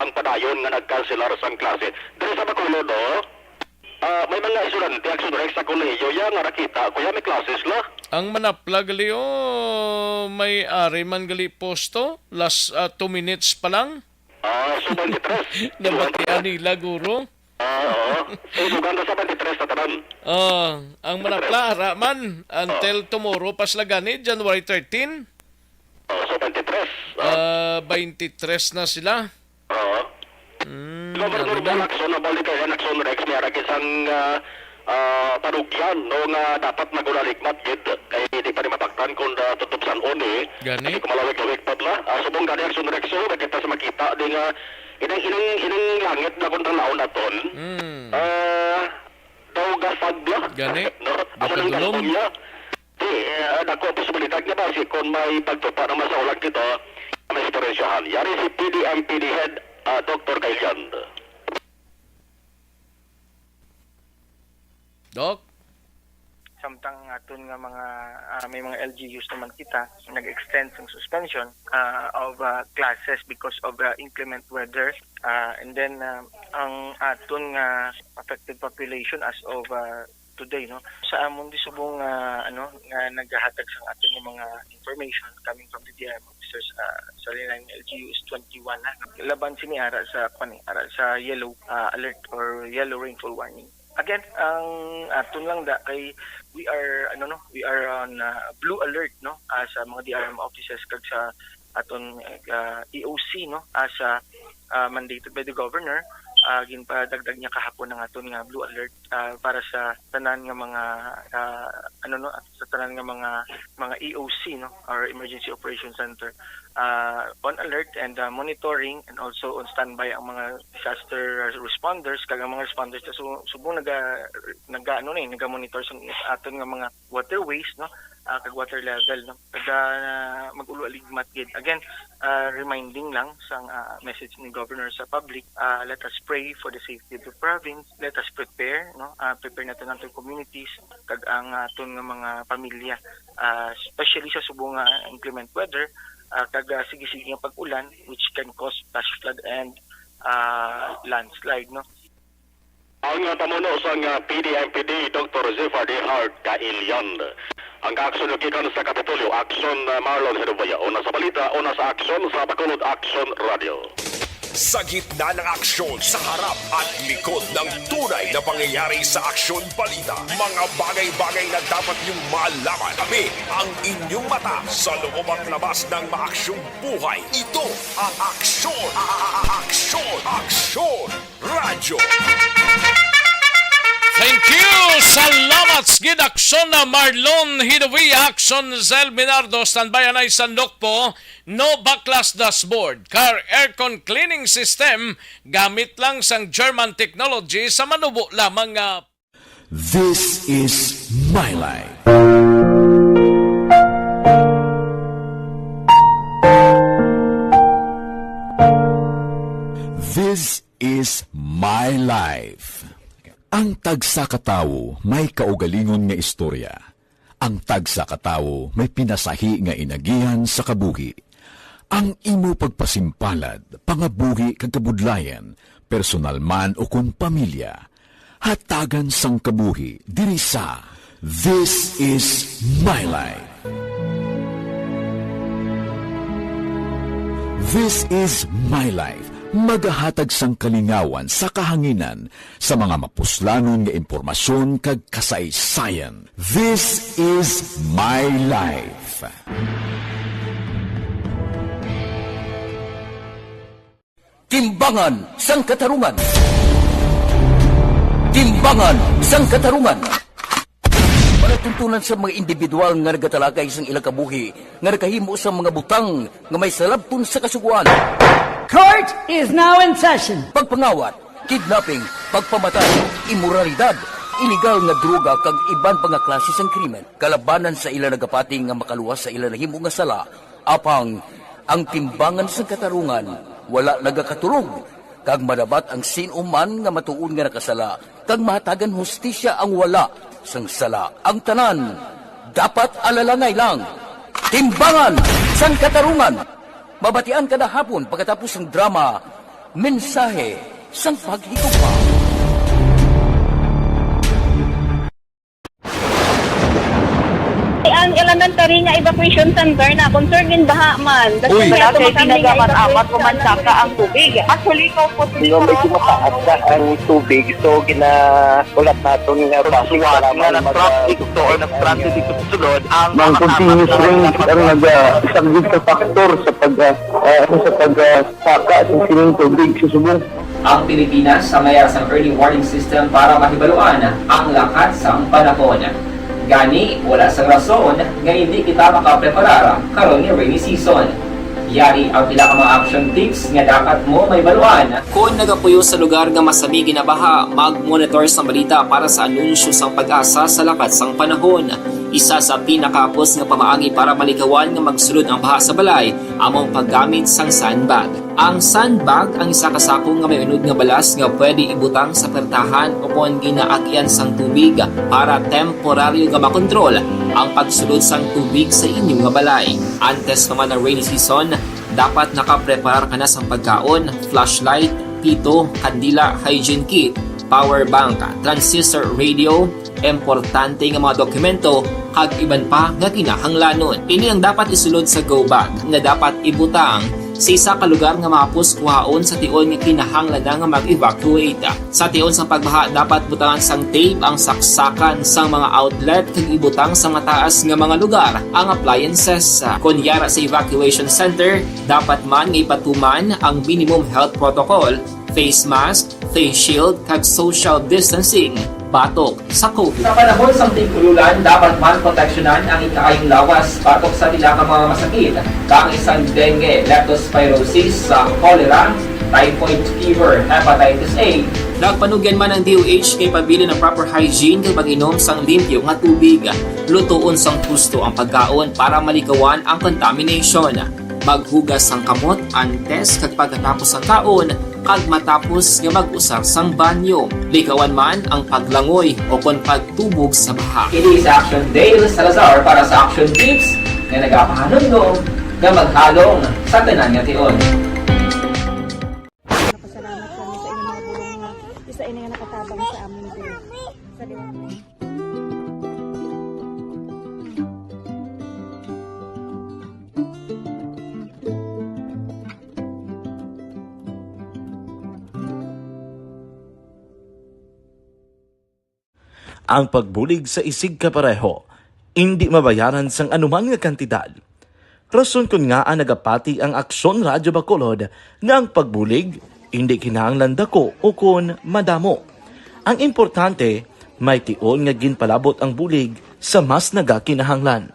ang padayon nga nagkanselar sang klase. Diri sa Bacolod, no? Ah, may mga estudyante, Action Rex, sa kolehiyo, ya nga nakita ko, ya may classes la. Ang Manapla gali, oh, may ari man gali posto, last, ah, two minutes pa lang. Ah, so twenty-three. Nabatian nila, guro. Ah, oo. Eh, dugang ka sa twenty-three sa tanan. Oh, ang Manapla, ara man, until tomorrow, pa sila gani, January thirteen. Oh, so twenty-three. Ah. Ah, twenty-three na sila. Oo. Mm, Governor ano na? Action, nabalik kay Action Rex, may arag isang, ah, ah, parugyan, no, nga dapat nagulaligmat gid, kay di pa ni mapaktan kung, ah, tutup san-o ni. Gani? Kay kumalawig-lawig pa bala. Ah, subong gani Action Rex, so, nakita sa makita, di nga, inang, inang, inang langit na kung tanaw naton. Mm. Ah, daw gasag na. Gani? No? Amo nang Nakadulom. Gasag niya. Di, eh, dako ang posibilidad nga basi kung may pagtupa naman sa ulan kita, may eksperyensyahan. Yari si P D M P D head, ah, Doctor Kailian. Doc? Samtang aton nga mga, ah, may mga L G Us naman kita, nag-extend sang suspension, ah, of, ah, classes because of, ah, inclement weather. Ah, and then, ah, ang aton nga affected population as of, ah, today, no? Sa amon di subong nga, ano, nga nagahatag sang aton nga mga information coming from the D I M officers, ah, sa L G U is twenty-one na. Laban sini ara sa, kwan, eh, ara sa yellow, ah, alert or yellow rainfall warning. Again, ang aton lang da kay we are, ano, no, we are on, ah, blue alert, no, ah, sa mga D R M offices kag sa aton, ah, E O C, no, as, ah, ah, mandated by the governor, ah, ginpadagdag niya kahapon ang aton nga blue alert, ah, para sa tanan nga mga, ah, ano, no, sa tanan nga mga, mga E O C, no, or Emergency Operation Center, ah, on alert and, ah, monitoring and also on standby ang mga disaster responders kag ang mga responders na su-, subong naga, naga, ano ni, naga-monitor sa aton nga mga waterways, no, ah, kag water level, no. Kag, ah, mag-ulo-aligmat gid. Again, ah, reminding lang sang, ah, message ni Governor sa public, ah, let us pray for the safety of the province. Let us prepare, no? Ah, prepare naton ang aton communities kag ang aton nga mga pamilya, ah, especially sa subong nga inclement weather, ah, kag, ah, sige-sige nga pag-ulan, which can cause flash flood and, ah, landslide, no? Ang, ah, pamuno sang, ah, P D M P D, Doctor Zephyr D. Hart Kailian. Ang kaaksyon gikan sa Kapitolyo, Aksyon, ah, Marlon Herubaya. Una sa balita, una sa aksyon, sa Bacolod Aksyon Radio. Sa gitna ng aksyon, sa harap at likod ng tunay na pangyayari sa Aksyon Balita, mga bagay-bagay na dapat niyong malaman. Kami ang inyong mata sa loob at labas ng maaksyong buhay. Ito ang Aksyon, a-, a-, a-, Aksyon, Aksyon Radyo. Thank you! Salamat sa gid, Aksyon na Marlon Hidovi, Aksyon Zel Minardo, standby anay sa Nokpo, no baklas dashboard, car aircon cleaning system, gamit lang sang German technology sa manubo lamang nga This is my life. This is my life. Ang tagsa ka tawo may kaugalingon nga istorya. Ang tagsa ka tawo may pinasahi nga inagihan sa kabuhi. Ang imo pagpasimpalad, pangabuhi kag kabudlayan, personal man o kon pamilya, hatagan sang kabuhi diri sa This Is My Life. This Is My Life, magahatag sang kalingawan sa kahanginan sa mga mapuslanon nga impormasyon kag kasaysayan. This Is My Life. Timbangan sang Katarungan. Timbangan sang Katarungan. Palatuntunan sa mga individual nga nagatalakay sang ilang kabuhi nga nakahimo sang mga butang nga may salabton sa Kasugoan. Court is now in session. Pagpangawat, kidnapping, pagpamatay, imoralidad, iligal nga droga kag iban pa nga klase sang krimen kalabanan sa ila nagapati nga makaluwas sa ila nahimo nga sala. Apang ang timbangan sang katarungan wala nagakatulog, kag madabat ang sin-o man nga matuod nga nakasala, kag mahatagan hustisya ang wala sang sala. Ang tanan dapat alalangay lang. Timbangan sang Katarungan. Mabatian kada hapon pagkatapos sang drama, Mensahe sang Paghigugma. Ang elementary nga evacuation center na concerned in baha man. Uy. Wala kay pinagamat-amat o mansaka ang tubig. Actually, ikaw po, Di ba, medyo mataas na ang tubig, so ginaulat naton nga base nga nag-traffic to or nag-transit dito sa sulod ang mga continuous rain ang nag-, ah, isa gid ka factor sa pag, ah, ah, sa pag, ah, saka sa sining tubig sa subong. Ang Pilipinas ang may arang sang early warning system para mahibaluan ang lakat sang panahon. Gani, wala sang rason nga hindi kita makapreparar karon nga rainy season. Yari ang pila ka mga action tips nga dapat mo mahibaluan. Kon nagapuyo sa lugar nga masami ginabaha, mag-monitor sang balita para sa anunsyo sang PAGASA sa lakat sang panahon. Isa sa pinakahapos nga pamaagi para malikawan nga magsulod ang baha sa balay amo ang paggamit sang sandbag. Ang sandbag ang isa ka sako nga may unod nga balas nga pwede ibutang sa pertahan o kon ginaagian sang tubig para temporaryo nga makontrol ang pagsulod sang tubig sa inyo nga balay. Antes pa man ang rainy season, dapat nakapreparar ka na sang pagkaon, flashlight, pito, kandila, hygiene kit, power bank, transistor radio, importante nga mga dokumento, kag iban pa nga kinahanglanon. Ini ang dapat isulod sa go bag nga dapat ibutang sa isa ka lugar nga mahapos kuhaon sa tion nga kinahanglan na nga mag-evacuate. Sa tion sang pagbaha, dapat butangan sang tape ang saksakan sang mga outlet kag ibutang sa mataas nga mga lugar ang appliances. Kon yara sa evacuation center, dapat man nga ipatuman ang minimum health protocol, face mask, face shield, kag social distancing batok sa COVID. Sa panahon sang tig-ululan, dapat man proteksyonan ang ikaayong lawas batok sa pila ka mga masakit, kaangay sang dengue, leptospirosis, sa cholera, typhoid fever, hepatitis A. Nagpanugyan man ang D O H nga ipabilin ang proper hygiene kag pag-inom sang limpyo nga tubig. Lutoon sang husto ang pagkaon para malikawan ang contamination. Maghugas sang kamot antes kag pagkatapos sang kaon, kag matapos nga mag-usar sang banyo. Likawan man ang paglangoy o kon pagtubog sa baha. Ini si Action Dale Salazar para sa Action Tips nga nagapahanumdom nga maghalong sa tanan nga tion. Nagapasalamat kami sa inyong mga pulong nga isa ini nga nakatabang sa amin diri. Sa liwat. Ang pagbulig sa isigkapareho, indi mabayaran sang anuman nga kantidad. Rason kon ngaa nagapati ang Aksyon Radyo Bacolod nga ang pagbulig indi kinahanglan dako ukon madamo. Ang importante, may tion nga ginpalabot ang bulig sa mas nagakinahanglan.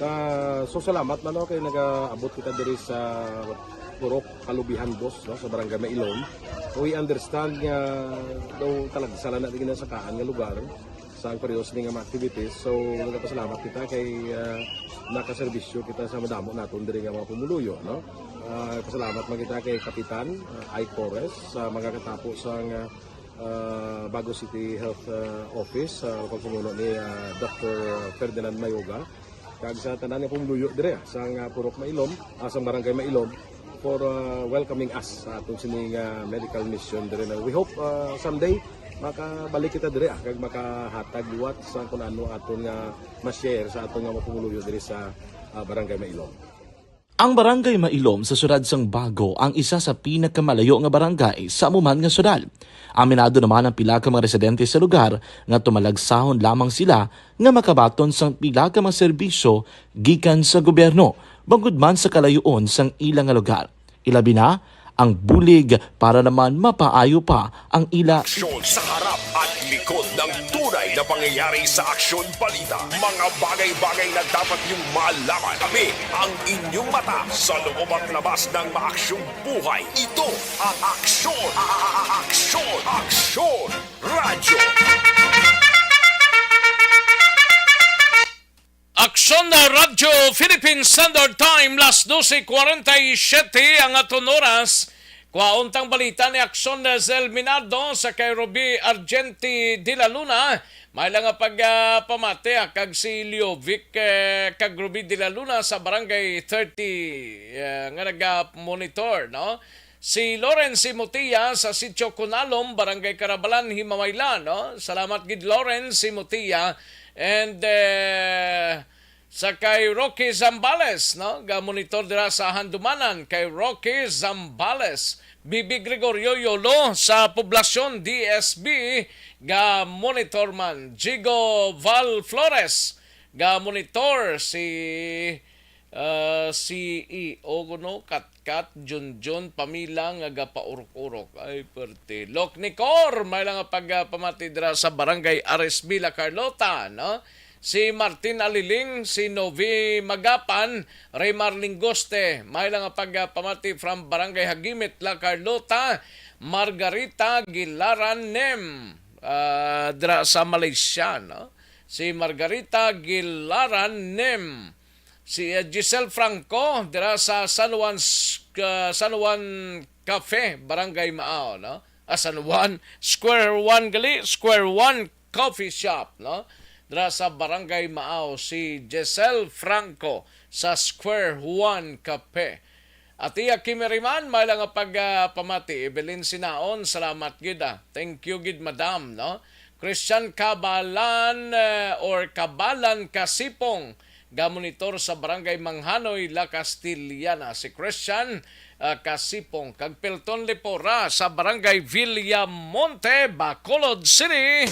Ah, so salamat man, no, kay nagaabot kita diri sa Purok Kalubihan, boss, no, sa Barangay Mailon. We understand nga daw talagsa lang na di ginasakaan nga lugar. sa pareho sini nga mga activities. So, nagapasalamat kita kay, ah, nakaserbisyo kita sa madamo naton diri nga mga pumuluyo, no? Ah, pasalamat man kita kay Kapitan, ah, Ike Torres, sa mga katapo sang, ah, ah, Bago City Health, ah, Office, sa pagpamuno ni, ah, Doctor Ferdinand Mayoga, kag sa tanan nga pumuluyo diri, ah, sang, ah, Purok Mailom, ah, sang Barangay Mailom, for, ah, welcoming us sa atong sini nga medical mission diri na. We hope, ah, someday makabalik kita diri, ah, kag makahatag liwat sa kung ano aton nga ma-share sa aton nga mga pumuluyo diri sa, ah, Barangay Mailom. Ang Barangay Mailom sa siyudad sang Bago ang isa sa pinakamalayo nga barangay sa amo man nga siyudad. Aminado naman ang pila ka mga residente sa lugar nga tumalagsahon lamang sila nga makabaton sang pila ka mga serbisyo gikan sa gobyerno, bangod man sa kalayoon sang ila nga lugar. Ilabi na ang bulig para naman mapaayo pa ang ila. Aksyon sa harap at likod ng tunay na pangyayari sa Aksyon Balita. Mga bagay-bagay na dapat niyong malaman. Kami ang inyong mata sa loob at labas ng maaksyong buhay. Ito ang Aksyon, a- a- a- Aksyon, Aksyon Radyo. Aksyon na Radyo Philippine Standard Time, las doce cuarenta y siete ang aton oras. Kwaon tang balita ni Aksyon na Zel Minardo sa kay Ruby Argenti de la Luna. May lang nga pagpamati, ah, kag si Leovic, eh, kag Ruby de la Luna sa Barangay thirty, eh, nga naga-monitor, no? Si Lawrence Simotia sa Sitio Kunalom, Barangay Karabalan, Himamaylan, no? Salamat gid, Lawrence Simotia. And, eh, sa kay Rocky Zambales, no? Ga-monitor dira sa Handumanan kay Rocky Zambales. Bibi Gregorio Yolo sa Poblasyon D S B, ga-monitor man. Jigo Val Flores, ga-monitor si, ah, C E O kuno, Katkat, Junjun, Pamila nga gapaurok-urok. Ay, perte. Lok Nicor, may lang nga pagpamati dira sa Barangay Ares Villa Carlota, no? Si Martin Aliling, si Novi Magapan, Raymar Lingoste, may lang nga pagpamati from Barangay Hagimit, La Carlota, Margarita Gilaran Nem, ah, dira sa Malaysia, no? Si Margarita Gilaran Nem, si, ah, Giselle Franco, dira sa San Juan, S-, ah, San Juan Cafe, Barangay Maao, no? Ah, San Juan, Square One gali, Square One Coffee Shop, no? Dira sa Barangay Maao, si Giselle Franco sa Square One Cafe. Atiya Kimiriman, may lang nga pag, ah, pamati. Evelyn Sinaon, salamat gid, ah. Thank you gid, madam, no? Christian Kabalan, eh, or Kabalan Kasipong, ga-monitor sa Barangay Manghanoy, La Castellana. Si Christian, ah, Kasipong, kag Pelton Lepora sa Barangay Villamonte, Bacolod City.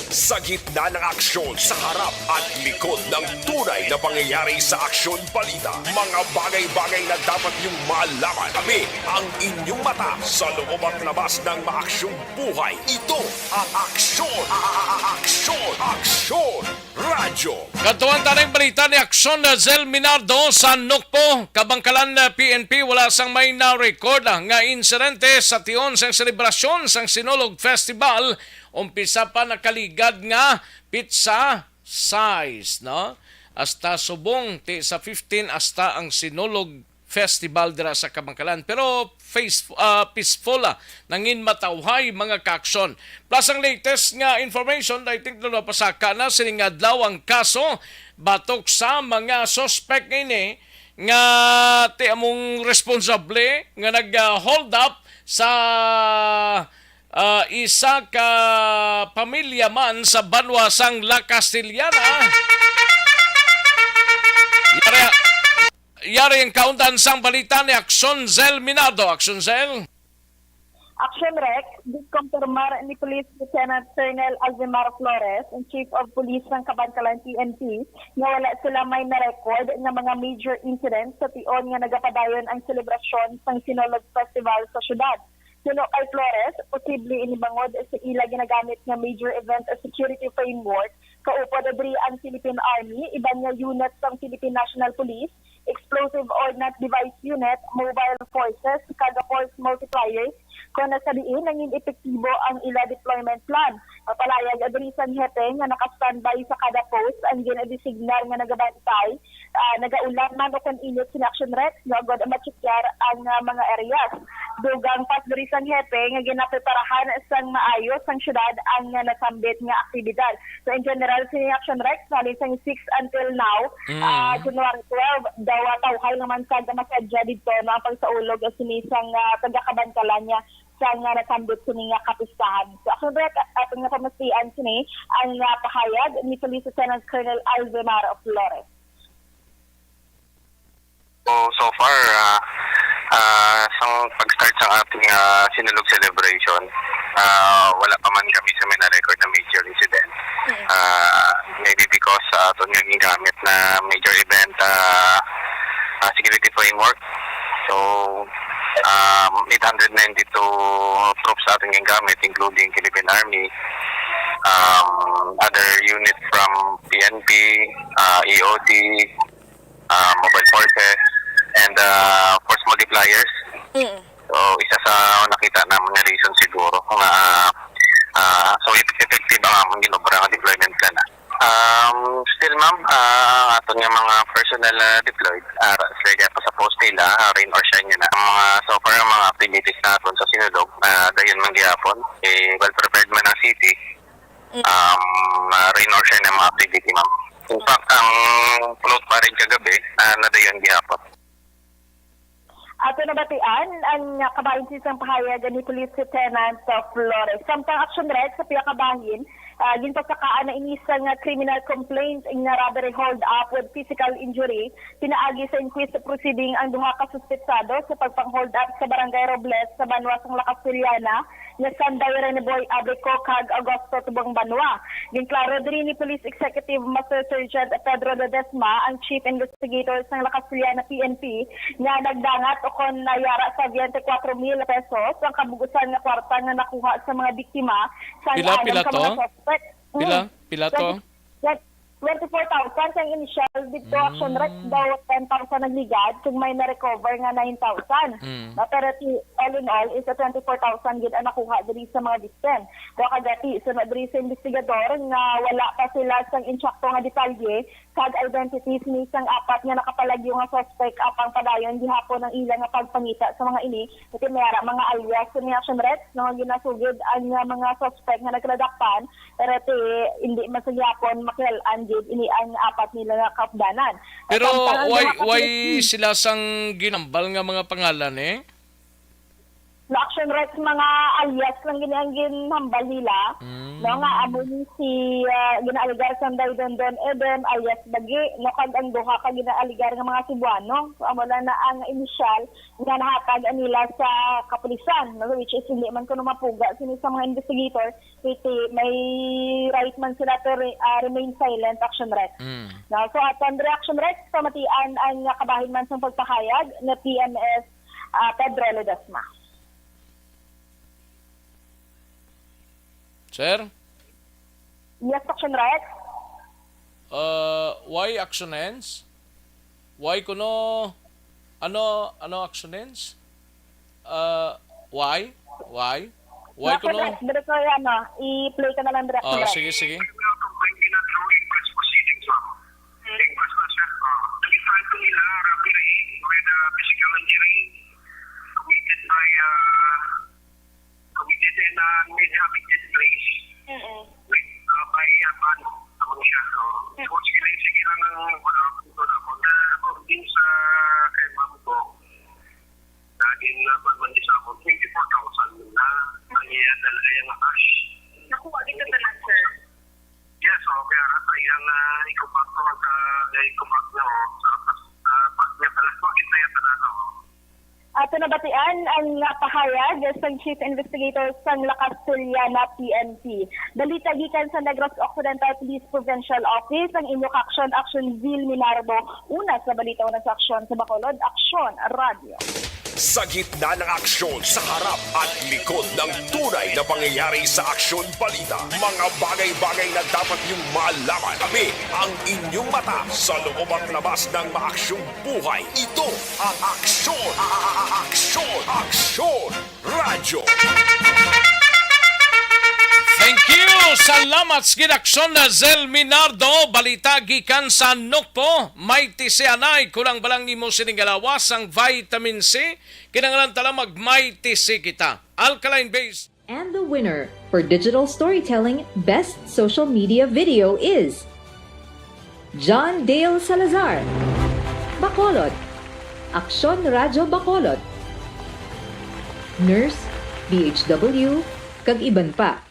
Sa gitna ng aksyon, sa harap at likod ng tunay na pangyayari sa Aksyon Balita, mga bagay-bagay na dapat niyong malaman. Kami ang inyong mata sa loob at labas ng maaksyong buhay. Ito ang Aksyon, a- a- a- Aksyon, Aksyon Radyo. Kadtuan ta ning balita ni Aksyon Zel Minardo sa Nukpo, Kabangkalan, P N P. Wala sang may na-record nga insidente sa tion sang selebrasyon sang Sinulog Festival. Umpisa pa nakaligad nga pitsa sais, no? Hasta subong ti sa fifteen hasta ang Sinulog Festival dira sa Kabangkalan. Pero face, ah, peaceful, ah, nangin matawhay, mga kaaksyon. Plus, ang latest nga information, I think, na napasaka na sining adlaw ang kaso batok sa mga suspect nga ini nga ti among responsable nga nag, ah, hold up sa, ah, isa ka pamilya man sa banwa sang La Castellana. Yari, yari ang kaundan sang balita ni Aksyon Zel Minardo. Aksyon Zel. Action Rex, gikumpirmar ni Police Lieutenant Colonel Alvimar Flores, ang Chief of Police ng Kabankalan P N P, nga wala sila may na-record nga mga major incidents sa tion nga nagapadayon ang selebrasyon sang Sinulog Festival sa syudad. Suno kay Flores, posible ini bangod sa ila ginagamit nga major event security framework, kaupod diri ang Philippine Army, iban nga unit sang Philippine National Police, Explosive Ordnance Device Unit, Mobile Forces, kag Force Multipliers, kon sa diin nangin epektibo ang ila deployment plan. Mapalayag diri sang hepe nga naka-standby sa kada post ang ginadesignar nga nagabantay, ah, nagaulan man o kon init sini Action Rex, nga agod matsukyar ang, ah, mga areas. Dugang pa diri sang hepe nga ginapreparahan sang maayo sang syudad ang, ah, nasambit nga aktibidad. So, in general, sini Action Rex, halin sang six until now, Mm. ah, January twelve, daw, ah, tawhay naman sa masadya dito, no, ang pagsaulog sini sang, ah, taga-Kabankalan niya sa nga nasambit sini nga kapistahan. So, Action Rex, at-, aton nga pamastian sini ang, ah, pahayag ni Police Lieutenant Colonel Alvemar Flores. So, so far, ah, ah, sang pag-start sa ating, ah, Sinulog celebration, ah, wala pa man kami sa may na-record na major incident. Mm. Ah, maybe because sa aton nga gingamit na major event, ah, ah, security framework. So, um, eight hundred ninety-two troops sa aton gingamit, including Philippine Army, um, other units from P N P, ah, E O D, ah, mobile forces, and, ah, force multipliers. Mm. So, isa sa nakita naman nga reason siguro nga, ah, so eff-, effective ang among ginobra nga deployment plan. Um, still, ma'am, ah, ang aton nga mga personnel na deployed, ah, sila gyapon sa post nila, ah, rain or shine na. Ang mga, so far, ang mga activities naton sa Sinulog, ah, dayon man gyapon. Eh, well prepared man ang city. Mm. Um, ah, rain or shine ang mga activity, ma'am. In fact, ang float pa rin kagabi, ah, nadayon gihapon. Ato nabatian ang, ah, kabahin sa isang pahayag ni Police Lieutenant, ah, Flores. Samtang Action Rex sa pila ka bahin, ah, ginpasakaan na ini sang, ah, criminal complaint nga robbery hold up with physical injury. Pinaagi sa inquest proceeding ang duha ka suspetsado sa pagpang-hold up sa Barangay Robles sa banwa sang La Castellana nga sanday Rene Boy Abrico kag Augusto Tubong Banwa. Ginklaro diri ni Police Executive Master Sergeant Pedro Ledesma, ang Chief Investigator sang La Castellana P N P, nga nagdangat o kon nayara sa twenty-four mil pesos ang kabug-usan nga kwarta nga nakuha sa mga biktima sang Pila, anam pila ka mga to? Suspect. Pila? Mm. Pila to? Twenty, twenty-four thousand sang initial dito, Action Rex, Mm. daw ten thousand nagligad, kung may na-recover nga nine thousand. Mm. Na, pero ti-, all in all, is a twenty-four thousand gid ang nakuha diri sa mga victim. Pero kagati, sunod diri sa investigador nga wala pa sila sang insakto nga detalye kag identities ni sang apat nga nakapalagyo nga suspect, apang padayon gihapon ang ila nga pagpangita sa mga ini. Iti may ara mga alias ni Action Rex, no, nga ginasugid ang, uh, mga suspect nga nagkadakpan, pero ti hindi man sa gihapon makilal-an gid ini ang apat nila nga kaupdanan. Pero Samtang ang why, duha ka why pulis sila sang ginambal nga mga pangalan, eh? No, Action Rex, mga alias lang gini ang ginhambal nila. Mm. No, nga amo ni si, ah, ginaaligar sang Dai Dondon Edem alias Bagi, no, kag ang duha ka ginaaligar nga mga Cebuano. So, amo lang na ang initial nga nahatag nila sa kapulisan, no, which is hindi man kuno mapuga sini sa mga investigator, kay ti-, may right man sila to re-, ah, remain silent, Action Rex. Mm. No, so, aton reaction, Rex, pamatian ang, ah, kabahin man sang pagpahayag ni P M S, ah, Pedro Ledesma. Sir? Yes, Action Rex. Uh, why Action Ends? Why kuno, ano, ano Action Ends? Uh, why? Why? Why Action kuno? Rex, dali ko, ano, i-play ko na lang, dali, Action Oh, Rex. Sige, sige. Committed by, uh, committed and, uh, inhabited place. Mm-mm. Like, uh, by, uh, ano, ano siya, no? Mm. So, sige lang, sige lang ang, ano, punto na ako. Na, according sa kay ma'am ko, naging, uh, pag-, sa ako, twenty-four thousand na ang iya dala, ay ang cash. Nakuha din ka tanan, sir? Yes, okay. Ang iyang, uh, ikupak ko, uh, ikupak niya, oh, sa, sa, pag niya pala, bakit na yan pala, no? Ato nabatian ang pahayag sang Chief Investigator sang La Castellana P N P. Balita gikan sa Negros Occidental Police Provincial Office, ang inyo ka-aksyon, Action Zil Minardo. Una sa balita, una sa aksyon sa Bacolod, Aksyon Radio. Sa gitna ng aksyon, sa harap at likod ng tunay na pangyayari sa Aksyon Balita, mga bagay-bagay na dapat niyong malaman. Kami ang inyong mata sa loob at labas ng maaksyong buhay. Ito ang Aksyon, a-, a-, a-, Aksyon, Aksyon Radyo. Thank you. Salamat sa gid aksyon na Zel Minardo. Balita gikan sa Nokpo. May tisianay. Kulang ba lang nimo sining alawas ang vitamin C? Kinahanglan tala mag may tisi kita. Alkaline base. And the winner for digital storytelling best social media video is John Dale Salazar, Bacolod, Aksyon Radyo Bacolod, Nurse, D H W, kag iban pa.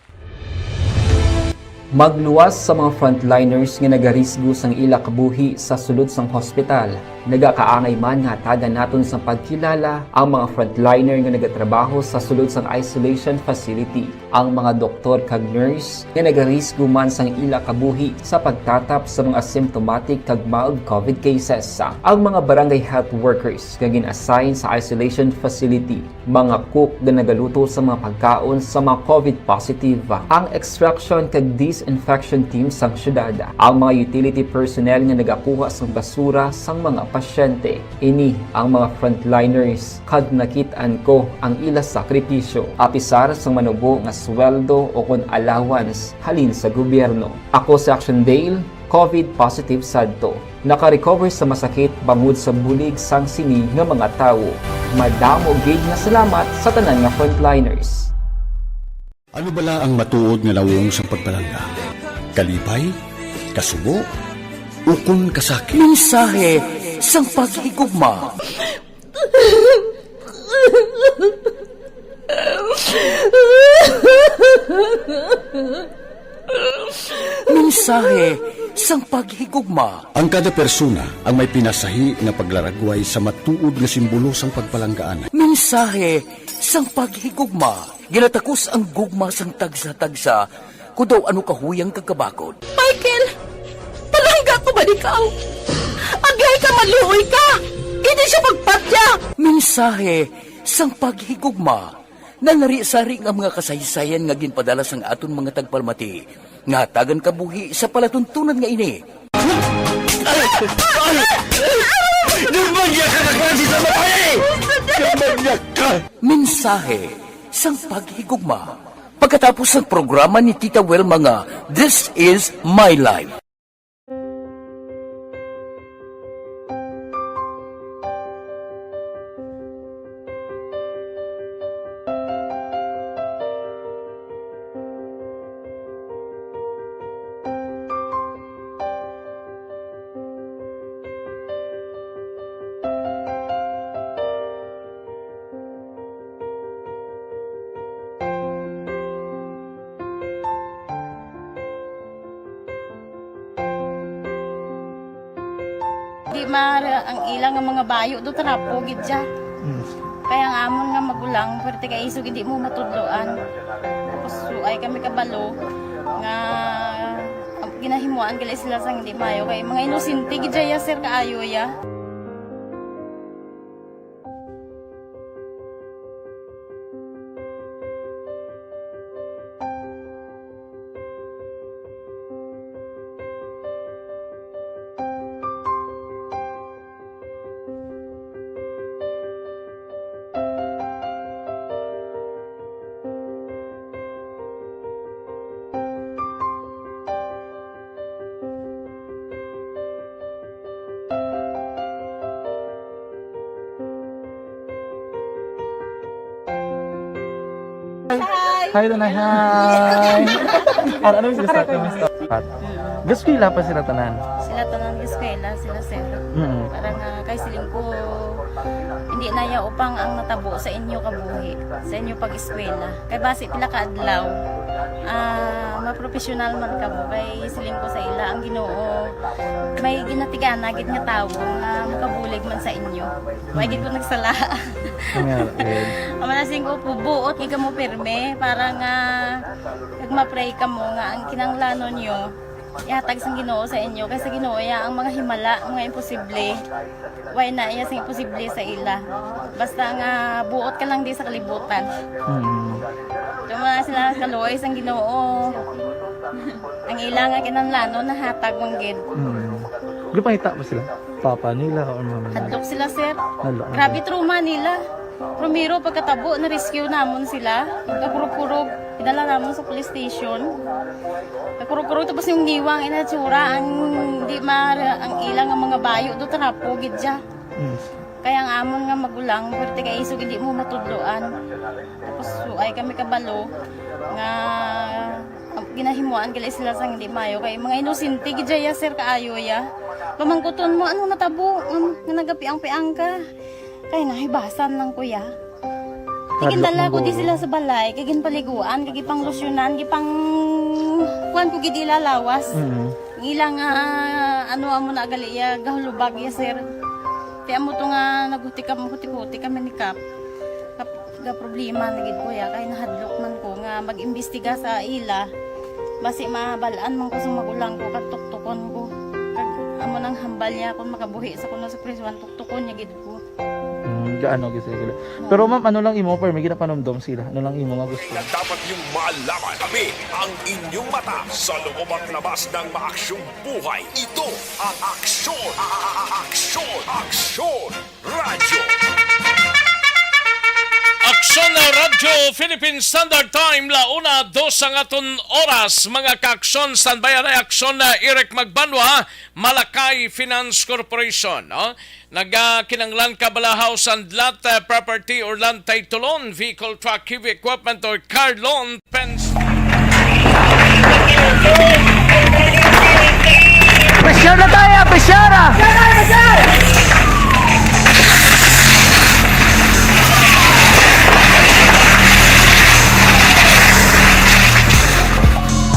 Magluwas sa mga frontliners nga nagarisgo sang ila kabuhi sa sulod sang hospital. Nagakaangay man nga hatagan naton sang pagkilala ang mga frontliner nga nagatrabaho sa sulod sang isolation facility, ang mga doktor kag nurse nga nagarisgo man sang ila kabuhi sa pagtatap sa mga asymptomatic kag mild covid cases, ang mga barangay health workers nga gin-assign sa isolation facility, mga cook nga nagaluto sa mga pagkaon sa mga covid positive, ang extraction kag disinfection team sang syudad, ang mga utility personnel nga nagakuha sang basura sang mga pasyente. Ini ang mga frontliners, kag nakit-an ko ang ila sakripisyo, apisar sang manubo nga sweldo o kon allowance halin sa gobyerno. Ako si Action Dale, covid positive sadto. Naka-recover sa masakit bangod sa bulig sang sini nga mga tawo. Madamo gid nga salamat sa tanan nga frontliners. Ano bala ang matuod nga nawong sang pagpalangga? Kalipay? Kasubo? Ukon kasakit? Mensahe sang paghigugma. Mensahe sang paghigugma. Ang kada persona ang may pinasahi nga paglaragway sa matuod nga simbolo sang pagpalanggaan. Mensahe sang paghigugma. Ginatakos ang gugma sang tagsa-tagsa, kon daw ano kahuyang kag kabakod. Michael, palangga ko ba ikaw? Agay ka, maluoy ka! Hindi siya pagpatya! Mensahe sang paghigugma. Nalari-sari nga mga kasaysayan nga ginpadala sang aton mga tagpalamati nga hatagan kabuhi sa palatuntunan nga ini. Ay! Ay! Ay! Demonyo ka na klase sa babae! Demonyo ka! Mensahe sang paghigugma. Pagkatapos sang programa ni Tita Wilma nga This Is My Life. Di ma-, ang ila nga mga bayo do trapo gid siya. Mm. Kaya ang amon nga magulang, pwerte kay isog hindi mo matudloan. Tapos suay kami kabalo nga ginahimuan gali sila sang hindi maayo kay mga inosente gid siya, sir, kaayo ya. Hi! Hi, Tanay. Hi! Ano, ano, gusto, gusto? Gaskwela pa sila tanan? Sila tanan gaskwela, sila sir. Mm. Para nga kay siling ko, hindi na ya upang ang natabo sa inyo kabuhi, sa inyo pag-eskwela. Kay basi pila ka adlaw, ah, mapropesyonal man kamo. Kay siling ko sa ila, ang Ginoo may ginatigana gid nga tawo nga makabulig man sa inyo. Wa gid ko nagsala. Nga, eh. Ang mga siling ko, buot gid kamo pirme para nga kag ma-pray kamo nga ang kinahanglanon nyo ihatag sang Ginoo sa inyo, kay sa Ginoo iya ang mga himala, mga imposible. Way na iya sing imposible sa ila. Basta nga buot ka lang di sa kalibutan. Mm. Tuma sila kaluoy sang Ginoo. Ang ila nga kinahanglanon nahatag man gid. Mm. Gipangita pa sila? Papa nila or mama nila? Hadlok sila, sir. Hadlok na Grabe sila. Trauma nila. Primero, pagkatabo, na-rescue namon sila. Pagkakurog-kurog, idala namon sa police station. Pagkurog-kurog, tapos yung niwang inatsura, ang di ma-, ang ilang ang mga bayo, do trapo, gid siya. Mm. Kaya ang amon nga magulang, pwerte kay isog, hindi mo matudloan. Tapos, so, ay kami kabalo nga ang ginahimuan gali sila sang hindi maayo. Kay mga inosente gid ya, sir, kaayo ya. Pamangkuton mo, "Ano natabo? Um, nga nagapiang-piang ka?" Kay nahibasan lang ko ya. Hadlok Tigindala man ko di ko. sila sa balay, kay ginpaliguan, kay gipanglusyonan, gipang kuan ko gid ila lawas. Mm. Ang ila nga, ano, amo na gali ya, gahulubag ya, sir. Kay amo to nga naghuti kam-, huti-huti kami ni Kap. Kap-, ga problema na gid ko ya, kay nahadlok man ko nga mag-imbestiga sa ila. Basi mabal-an man ko sa magulang ko, kag tuktukon ko. Kag amo nang hambal niya kung makabuhi sa kuno sa prisuan, tuktukon niya gid ko. Mm, gaano gid sila. Pero ma'am, ano lang imo, per, may ginapanumdom sila? Ano lang imo nga gusto? Na dapat niyong malaman. Kami ang inyong mata sa loob at labas ng maaksyong buhay. Ito ang Aksyon, a-, a-, a-, Aksyon, Aksyon Radyo. Aksyon na Radyo Philippine Standard Time, la una, dos ang aton oras, mga ka-aksyon. Standby na Aksyon na Eric Magbanwa, Malakay Finance Corporation, no? Nagakinanglan ka bala house and lot, uh, property or land title loan, vehicle, truck, heavy equipment or car loan, pens- Pressure na tayo, pressure na!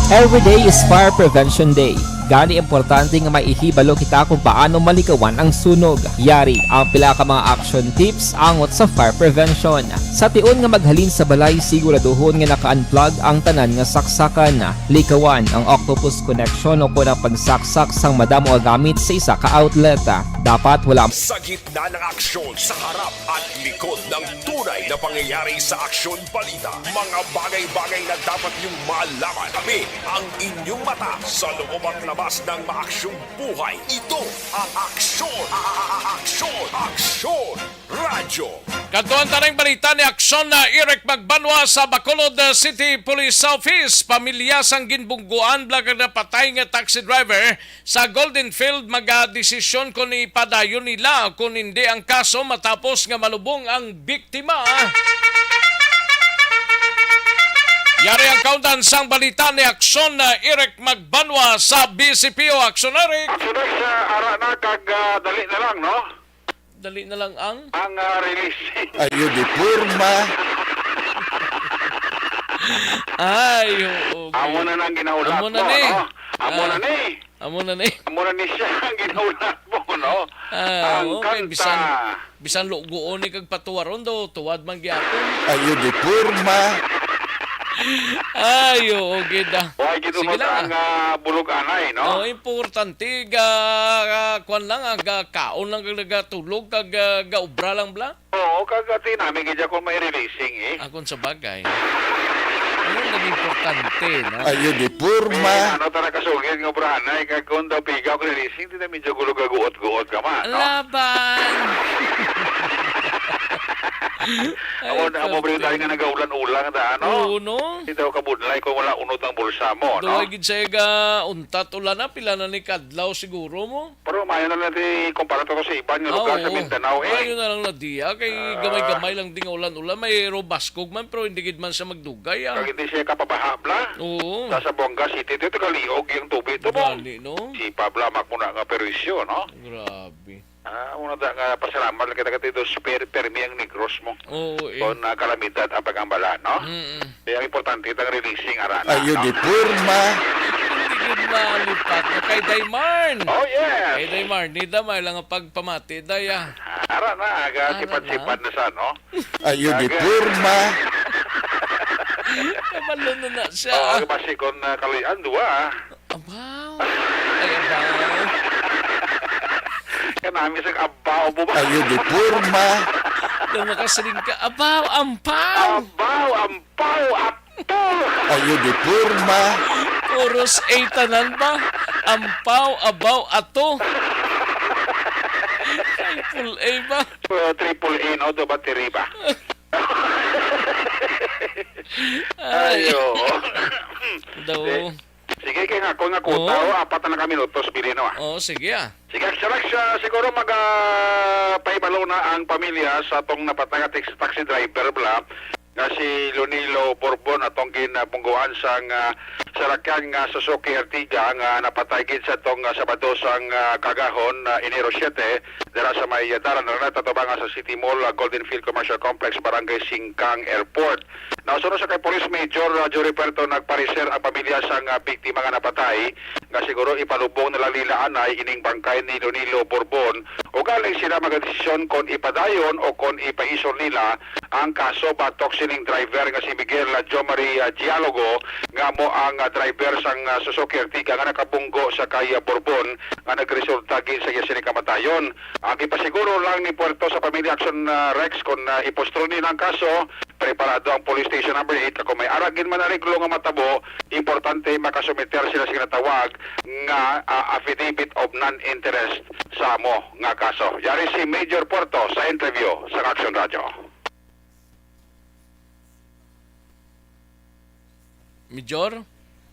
Every day is Fire Prevention Day. Gani, importante nga may ihibalo kita kung paano malikawan ang sunog. Yari ang pila ka mga action tips angot sa fire prevention. Sa tion nga maghalin sa balay, siguraduhon nga naka-unplug ang tanan nga saksakan. Likawan ang octopus connection o kon ang pagsaksak sang madamo nga gamit sa isa ka outlet. Dapat wala Sa gitna ng aksyon, sa harap at likod ng tunay na pangyayari sa Aksyon Balita, mga bagay-bagay na dapat niyong malaman. Kami ang inyong mata sa loob at labas ng maaksyong buhay. Ito ang Aksyon, a-, a-, a-, Aksyon, Aksyon Radyo. Kadtuan ta ning balita ni Aksyon na Eric Magbanwa sa Bacolod City Police Office. Pamilya sang ginbungguan bala kag napatay nga taxi driver sa Golden Field, magadesisyon kon ipadayon nila kon hindi ang kaso matapos nga malubong ang biktima. Yari ang kaundan sang balita ni Aksyon na Eric Magbanwa sa B C P O. Aksyon, Eric. Aksyon, Eric, sa ara na kag, ah, dali na lang, no? Dali na lang ang Ang, ah, release. Ayo di porma. Ay, oo, Amo okay. na nang ginahulat Amo na mo, ni. no? Amo na Ah. ni. Amo na ni. Amo na ni siya ang ginahulat mo, no? Ah, Ang okay, kanta. bisan, bisan lugoon ni kag patuwaron do, tuwad man gyapon. Ayo di porma. Ay, oo, gid, ah. Wa gid Sige unod lang, ang, ah. ah, bulog anay, no? Oh, importante, ga, ga, kwan lang, ah, ga, kaon lang, ga, gatulog, kag, ga, gaubra lang, bla. Oo, kag ati nami gid ako may releasing, eh. Ah, kung sa bagay. Ano naging importante, no? Ayo di porma. Eh, ano ta nakasugid nga obrahan na, eh, kag kung daw pigaw ka releasing, di na medyo gulo ka guot-guot ka man, no? Laban! Ay, Amo na, amo, Perte. Bri, dahil nga nagaulan-ulan ta, ano? Oo, no? Di daw kabudlay kung wala unod ang bulsa mo, no? Daw ay gid sa iga untat ulan na, pila na ni kadlaw siguro mo? Pero maayo na lang di kumpara to sa iban nga Ah, lugar sa oo. Mindanao, eh. Maayo na lang na diya, kay Ah. gamay-gamay lang di nga ulan-ulan. May ro baskog man, pero hindi gid man siya magdugay, ah. Kag hindi siya kapabaha, bla. Oo. Sa Zamboanga City, dito kaliog yung tubig to, bong. Gani, no? Sipa, bla, makmuna nga perwisyo, no? Grabe. Ah, una ta nga pasalamat lang kita kay dos per-, permi ang Negros mo. Oo, eh. Kon, ah, kalamidad ang pagambala, no? Mm-mm. Kaya ang importante, itang releasing, ara na, Ayo no? di porma. Hindi gid malipat na kay Daymarn. Oh, yes. Kay Daymarn, ni damay lang ang pagpamati, Day, ah. Ara na, aga, Ara na. sipad-sipad na sa, no? Ayo di Aga. porma. Kabalo na na siya, Oh, ah. basi kon, ah, kaluy-an, duwa, ah. Abaw. Ay, abaw. Kanami sa abaw mo ba? Ayo di porma. Nang makasiling ka, abaw, ampaw. Abaw, ampaw, ato. Ayo di porma. Puros A tanan ba? Ampaw, abaw, ato. Triple A ba? Uh, triple A, no? The battery ba? Ay. Ayo. Daw. Eh, sige, kay nga, kung nga kuta, Oo. oh, apat na ka minutos, bili, no, ah. Oo, sige, ah. Sige, Action Rex, ah, siguro mag, ah, pahibalo na ang pamilya sa tong napatay nga taxi, taxi driver, bla, nga si Lunilo Borbon, atong ginabungguan sang, ah, sarakyan nga Suzuki Ertiga nga napatay gid sa tong, ah, Sabado sang, ah, kagahon, ah, Enero siete, dira sa may, ah, dalan na natatubanga sa City Mall, ah, Golden Field Commercial Complex, Barangay Singkang Airport. Nasuno sa kay Police Major, ah, Jory Puerto, nagpareser ang pamilya sang, ah, biktima nga napatay, nga siguro ipalubong na lang nila anay ining bangkay ni Lunilo Borbon, ugaling sila magadesisyon kon ipadayon o kon ipaisol nila ang kaso batok sining driver nga si Miguel, ah, Jomari, ah, Dialogo, nga mo ang, ah, driver sang, ah, Suzuki Ertiga nga nakabunggo sa kay, ah, Borbon, nga nagresulta gid sa iya sini kamatayon. Ang ipasiguro lang ni Puerto sa pamilya, Action, ah, Rex, kon, ah, ipostpone nila ang kaso, preparado ang Police Station Number Eight. Kung may ara gid man ariglo nga matabo, importante makasumiter sila sa ginatawag nga, ah, affidavit of non-interest sa amo nga kaso. Yari si Major Puerto sa interview sa Action Radio. Major?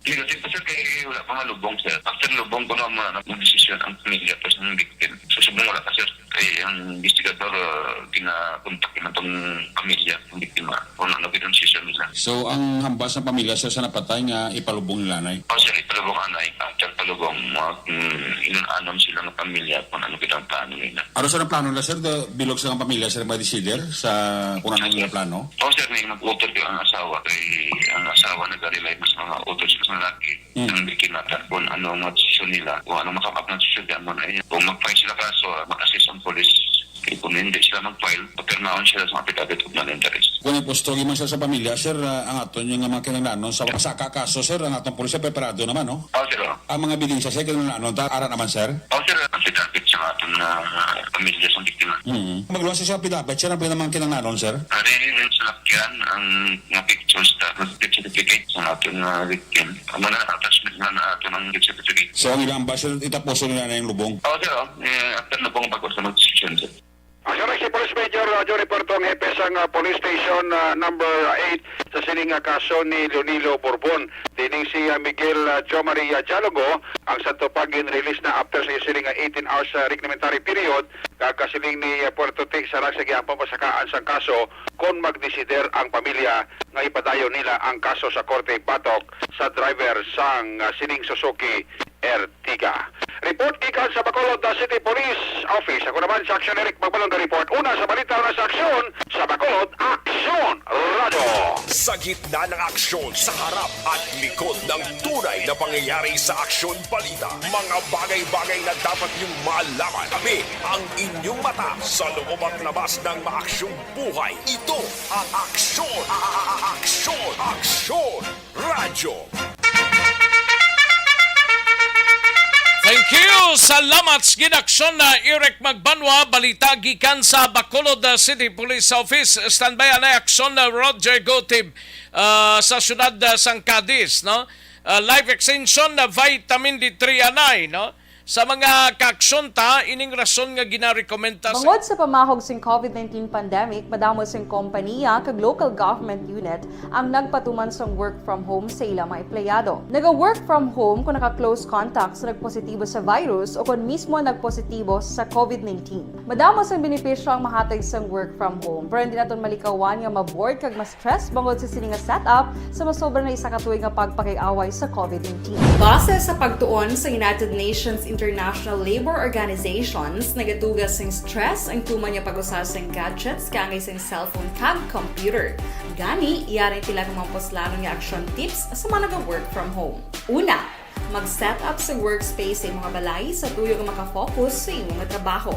Hindi, kasi pa, sir, kay wala pa malubong, sir. After lubong ko na ma-, magdesisyon ang pamilya, tapos ng victim. So, subong wala pa, sir. Kay ang investigador, ah, ginakontak naman tong pamilya, ang biktima, kung ano gid ang desisyon nila. So, ang hambal sa pamilya, sir, sa napatay nga ipalubong nila anay? Oh, sir, ipalubong anay. After palubong, mag-, mm, inaanom sila ng pamilya kung ano gid ang plano nila. Ano, sir, ang plano nila, sir? The, bilog sa pamilya, sir, may decider sa kung ano ang plano? Oh, sir, may mag-utot yung ang asawa. Kay ang asawa nag-rely mas mga utot sa lalaki. Mm. Ang biktima, kung ano ang mga desisyon nila, kung ano makapag-, ang desisyon, kaya mo na yun. Kung mag-file sila kaso, mag-assist ang police. Kay kung hindi sila mag-file, papirmaon sila sa affidavit of non-interest. Kung ipusto man, sir, sa pamilya, sir, ah, ang aton yung mga kinahanglanon sa pasaka kaso, sir, ang atong pulis preparado naman, no? Oh, sir, oh. Ang mga ebidensya, sir, kinahanglanon ta, ara naman, sir? Oh, sir, ang affidavit sa aton nga, ah, pamilya sa biktima. Mm. Magluwas sa affidavit, sir, ang mga kinahanglanon, sir? Ari, yung salakyan, ang mga pictures, ta, death certificate sa aton nga victim. Ang mga attachment nga na aton ang death certificate. So, ang ilang ba, sir, itapuso nila na yung lubong? Oh, sir, oh. Eh, after lubong, bago sa mag-decision, sir. Ang Sir Rex, si Police Major, uh, Johnny Puerto, ang hepe sang, uh, Police Station, uh, number eight sa sining nga kaso ni Leonilo Borbon. Dining si, uh, Miguel, uh, Jo Maria Dialogo, ang sa tupag gin-release na after sa sining nga eighteen hours, uh, reglementary period. Kag kasiling ni, uh, Puerto, ti sa rag sa gihapon pasakaan sang kaso kon magdesider ang pamilya nga ipadayon nila ang kaso sa korte batok sa driver sang, uh, sining Suzuki Ertiga. Report gikan sa Bacolod, uh, City Police Office. Ako naman si Action Eric Magbalon ka report. Una sa balita, una sa aksyon, sa Bacolod, Aksyon Radyo. Sa gitna ng aksyon, sa harap at likod ng tunay na pangyayari sa Aksyon Balita, mga bagay-bagay na dapat niyong malaman. Kami ang inyong mata sa loob at labas ng maaksyong buhay. Ito ang Aksyon, a-, a-, a-, Aksyon, Aksyon Radyo. Thank you. Salamat sa ginaksyon na Eric Magbanwa. Balita gikan sa Bacolod, uh, City Police Office. Standby anay aksyon na Roger Gotib, uh, sa siyudad, uh, sang Cadiz, no? Uh, life extension na vitamin D three anay, no? Sa mga kaaksyon ta, ining rason nga ginarekomenda sa Bangod sa pamahog sing covid nineteen pandemic, madamo sing kompaniya kag local government unit ang nagpatuman sang work from home sa ilang mga empleyado. Naga-work from home kung naka-close contact sa nagpositibo sa virus o kung mismo nagpositibo sa covid nineteen. Madamo sang benepisyo ang mahatag sang work from home, pero hindi naton malikawan nga ma-bored kag ma-stress bangod sa sini nga setup sa masobra na isa ka tuig nga pagpakig-away sa covid nineteen. Base sa pagtuon sa United Nations International Labor Organizations, nagatuga sing stress ang tuman nga pag-usa sing gadgets kaangay sing cellphone kag computer. Gani, yari ang pila ka mga puslanon nga action tips sa mga naga-work from home. Una, mag-set up sa workspace sa imong balay sa tuyo nga makafocus sa imong trabaho.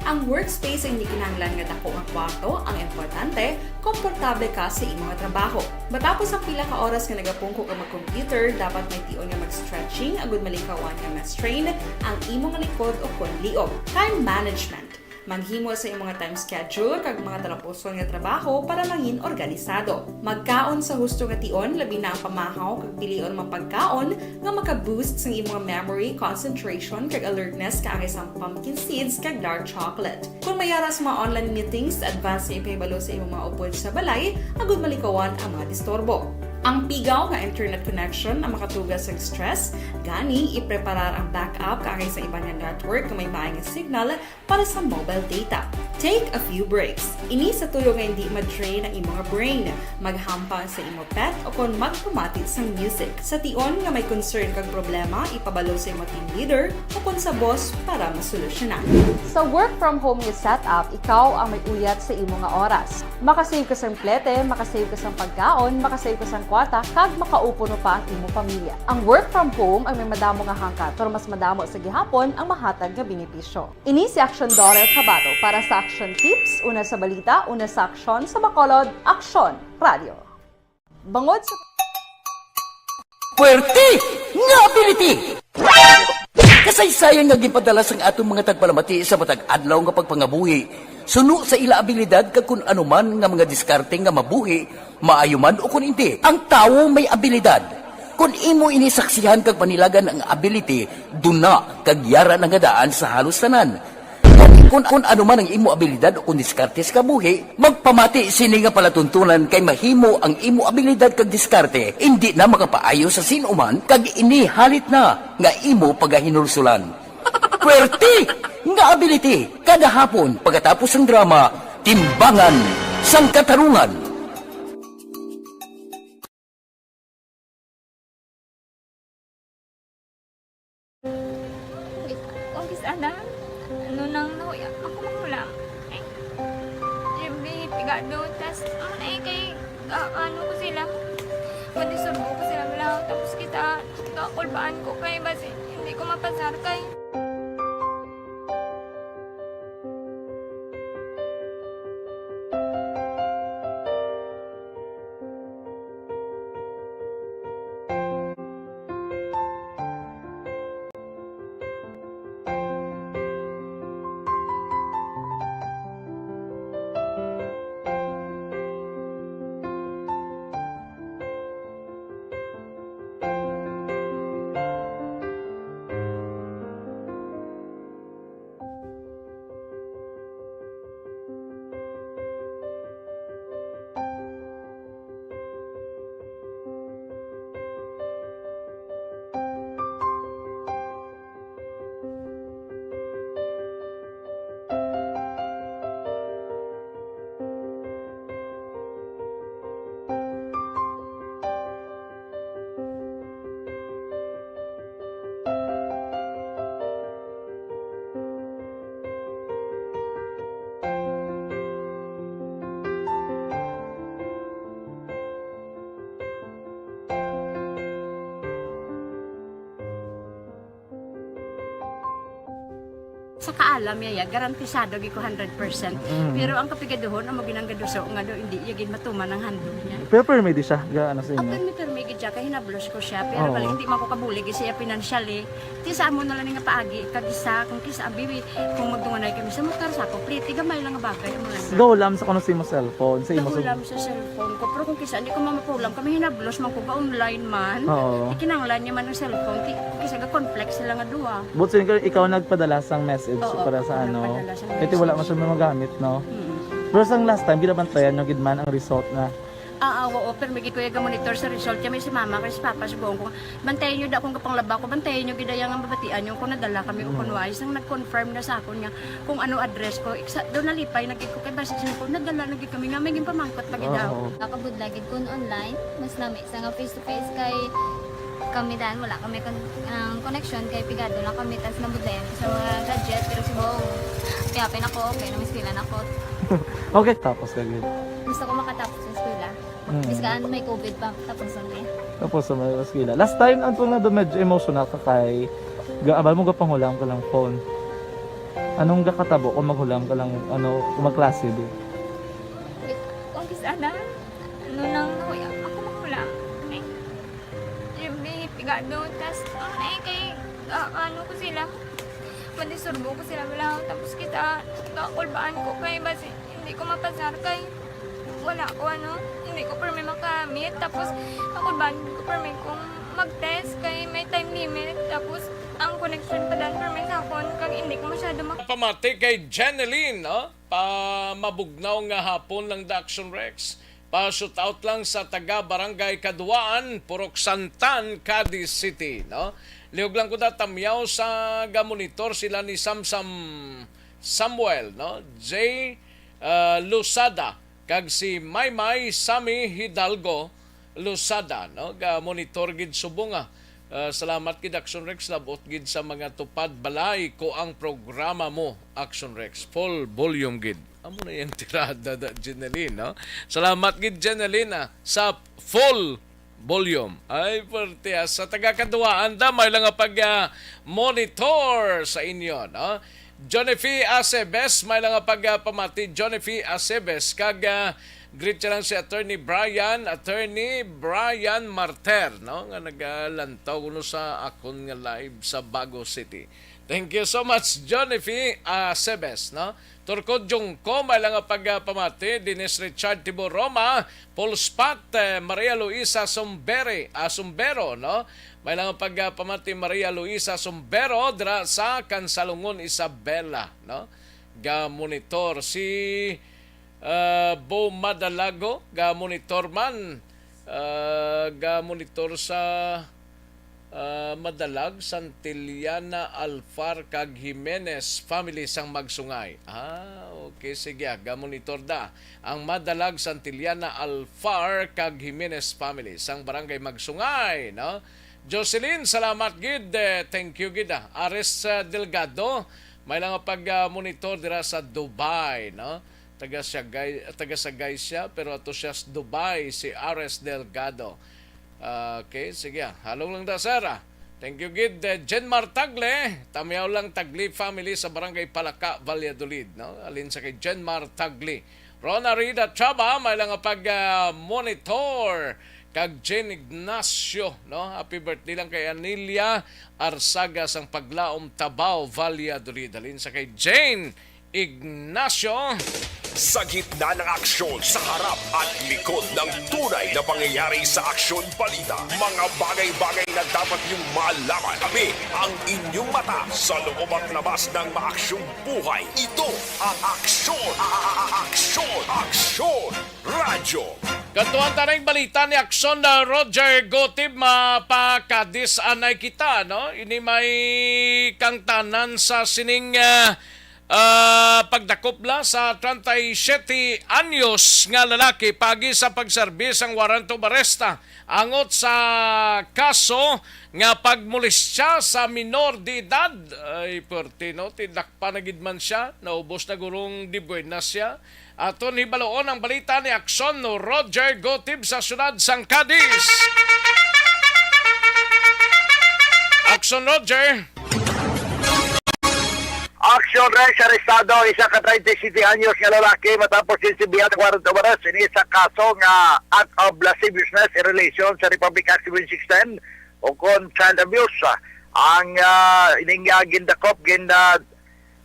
Ang workspace hindi kinahanglan nga dako nga kwarto, ang importante, komportable ka sa imong trabaho. Matapos ang pila ka oras nga nagapungko ka mag-computer, dapat may tion nga mag-stretching agud malikawan nga ma-strain ang imong likod o kon liog. Time management. Maghimo sa imong time schedule kag mga talapuson nga trabaho para mangin organisado. Magkaon sa husto nga tion, labi na ang pamahaw kag pilion mga pagkaon nga maka-boost sang imong memory, concentration, kag alertness kaangay sang pumpkin seeds kag dark chocolate. Kung may ara sa mga online meetings, advance nga ipahibalo sa imong mga upod sa balay agud malikawan ang mga disturbo. Ang pigaw nga internet connection ang makatuga sa stress, gani ipreparar ang backup kaangay sa iban nga network nga may maay nga signal para sa mobile data. Take a few breaks. Ini sa tuyo nga hindi ma-drain ang imong brain. Maghampang sa imo pet o kon magpamati sang music. Sa tion nga may concern kag problema, ipabalo sa imo team leader o kon sa boss para masolusyonan. Sa work from home nga setup, ikaw ang may uyat sa imo nga oras. Makasave ka sang plete, makasave ka sang pagkaon, makasave ka sang kwarta, kag makaupo pa ang imo pamilya. Ang work from home ang may madamo nga hangkat, pero mas madamo sa gihapon ang mahatag nga benepisyo. Ini si Action Daughter Kabato para sa Action Tips, una sa balita, una sa aksyon, sa Bacolod, Aksyon Radio. Bangod sa Puwerte nga ability! Kasaysayan nga ginpadala sang aton mga tagpalamati sa matag adlaw nga pagpangabuhi, suno sa ila abilidad kag kun ano man nga mga diskarte nga mabuhi, maayo man o kun indi. Ang tawo may abilidad. Kun imo ini saksihan kag panilagan ang ability, duna kag yara na nga daan sa halos tanan. Kun, kun ano man ang imo abilidad o kun diskarte sa kabuhi, magpamati sini nga palatuntunan kay mahimo ang imo abilidad kag diskarte indi na makapaayo sa sin-o man kag ini halit na nga imo pagahinulsulan. Puwerte nga ability kada hapon pagkatapos sang drama, Timbangan sang Katarungan. Kung kis-, ana, ano nang nahuya ako mahulam. Ay, yung pigado, tas, ano na eh, kay, ah, ano ko sila, madisturbo ko sila, wala, tapos kita, kakulbaan ko kay, basi, hindi ko mapasar kay. Sa kaalam niya, ya, garantisado gid ko hundred percent. Mm. Pero ang kapigaduhon, amo gid ang gaduso nga daw hindi iya gid matuman ang handog niya. Pero permi di siya, ga, ano sa inyo? Permi, permi gid siya, kay hinablos ko siya. Pero Oo. Bali, hindi man ko kabulig sa iya financially. Ti sa amo na lang nga paagi, kag isa, kung kisa, abi, kung magdunganay kami sa motor, sa ako, plete, gamay lang nga bagay, amo lang. Gahulam sa kuno sa imo cellphone, sa imo sa Gahulam sa cellphone ko, pero kung kisa, hindi ko mamapulam, kami hinablos man ko, ga-online man. Oo. Ikinanglan niya man ang cellphone, ti, kisa ga-conflict sila nga duha. But so, ikaw, ikaw nagpadala sang message Oo, para sa ako ano? Nagpadala sang Kaya wala message. Man siya magamit, no? Mm. Pero sang last time, ginabantayan nyo gid man ang result na Ah, ah, oo, pero may gid ko iya ga-monitor sa result. Kaya may si mama, kay si papa, subong ko, bantayan nyo da akong gapanglaba ko, bantayan nyo gid iya nga mabatian nyo kung nadala kami o Mm. kung wais. Nang nag-confirm na sa akon nga kung ano address ko, iksa, doon nalipay na gid ko, kay basi siya ko, nadala na gid kami nga, may ginpamangkot pa gid Oo. Ako. Nakabudlay gid kun online, mas lami sa nga face to face kay kami dan, wala kami kon-, ang connection kay pigado lang kami, tas nabudlayan ko sa mga gadget, pero subong, piyapin ako, kay namiskwela na ako. Okay, tapos ka gid. Gusto ko makatapos sa eskwela. Mm. Bis kaan may covid pa, tapos ang eh. Tapos sa may eskwela. Last time, ang tunga doon, medyo emotional ka kay gaabal mo gapanghulam ka lang phone. Anong gakatabo kung maghulam ka lang, ano, kung magklase di? Kung kis-, ana, ano nang nahuya, ako maghulam. Ay, yung pigado, tas, ano na eh, kay, ah, ano ko sila, Disturbo ko sila bala. Tapos kita, kakulbaan ko kay basi hindi ko mapasar kay wala ko ano, hindi ko permi makamit. Tapos kakulbaan ko permi kung mag-test kay may time limit. Tapos ang connection pa dan permi sa akon kag hindi ko masyado mak- Pamati kay Jeneline, no? Pa mabugnaw nga hapon lang da Action Rex. Pa-shoot out lang sa taga Barangay Kaduwaan, Purok Santan, Cadiz City, no? Lihog lang ko da tamyaw sa ga-monitor sila ni Samsam Samuel, no? J, ah, Losada, kag si Maymay Sammy Hidalgo Losada, no? Ga-monitor gid subong, ah. Ah, salamat gid, Action Rex. Labot gid sa mga tupad balay ko ang programa mo, Action Rex. Full volume gid. Amo na yung tirada da, Jeneline, no? Salamat gid, Jeneline, ah, sa full volume. Ay, perte, ah. Sa taga Kaduwaan da, may lang nga pag, ah, monitor sa inyo, no? Johnny Fee Acebes, may lang nga pag, ah, pamati. Johnny Fee Acebes, kag, ah, greet siya lang si Attorney Brian, Attorney Brian Marter, no? Nga nagalantaw kuno sa akon nga live sa Bago City. Thank you so much, Johnny Fee Acebes, no? Turcod Jungko, may lang nga pag, ah, pamati. Dennis Richard Tibo Roma, Paul Spot, eh, Maria Luisa Sumbere, ah, Sumbero, no? May lang nga pag, ah, pamati Maria Luisa Sumbero dira sa Kansalungon, Isabela, no? Ga-monitor si, ah, Bo Madalago, ga-monitor man, ah, ga-monitor sa, ah, Madalag, Santillana, Alfar, kag Jimenez family sang Magsungay. Ah, okay, sige, ah, ga-monitor da ang Madalag, Santillana, Alfar, kag Jimenez family sang Barangay Magsungay, no? Jocelyn, salamat gid. Eh, thank you gid, ah. Ares, ah, Delgado, may lang nga pag, ah, monitor dira sa Dubai, no? Taga siya, gay-, taga Sagay siya, pero ato siya sa Dubai, si Ares Delgado. Ah, okay, sige, ah. Halong lang da, sir, ah. Thank you gid, eh, Jenmar Tagle. Tamyaw lang Tagle family sa Barangay Palaka, Valladolid, no? Alin sa kay Jenmar Tagle. Rona Rida Chaba, may lang nga pag, ah, monitor. Kag Jane Ignacio, no? Happy birthday lang kay Anilia Arsaga sang Paglaom, Tabao, Valladolid. Alin sa kay Jane Ignacio. Sa gitna ng aksyon, sa harap at likod ng tunay na pangyayari sa Aksyon Balita, mga bagay-bagay na dapat niyong malaman. Kami ang inyong mata sa loob at labas ng maaksyong buhay. Ito ang Aksyon, a-, a-, a-, Aksyon, Aksyon Radyo. Katuan ta ning balita ni Aksyon na Roger Gotib, mapakadis-anay kita, no? Ini may kangtanan sa sining, ah, ah, pagdakop la sa treinta y siete anyos nga lalaki pagi sa pagserbi sang warrant of arrest, ah, angot sa kaso nga pagmolestya sa minor de edad. Ay, perte, no? Tidakpan na gid man siya, naubos na gurong di buenas siya. Aton hibaloon ang balita ni Aksyon Roger Gotib sa siyudad sang Cadiz. Aksyon Roger. Aksyon Rex, arestado ang isa ka treinta y siete anyos nga lalaki matapos ginserbihan ng warrant of arrest ini sa kaso nga act of lasciviousness in relation sa Republic Act seven six ten o kon child abuse. Ang, ah, ining, ah, gindakop, gin, ah,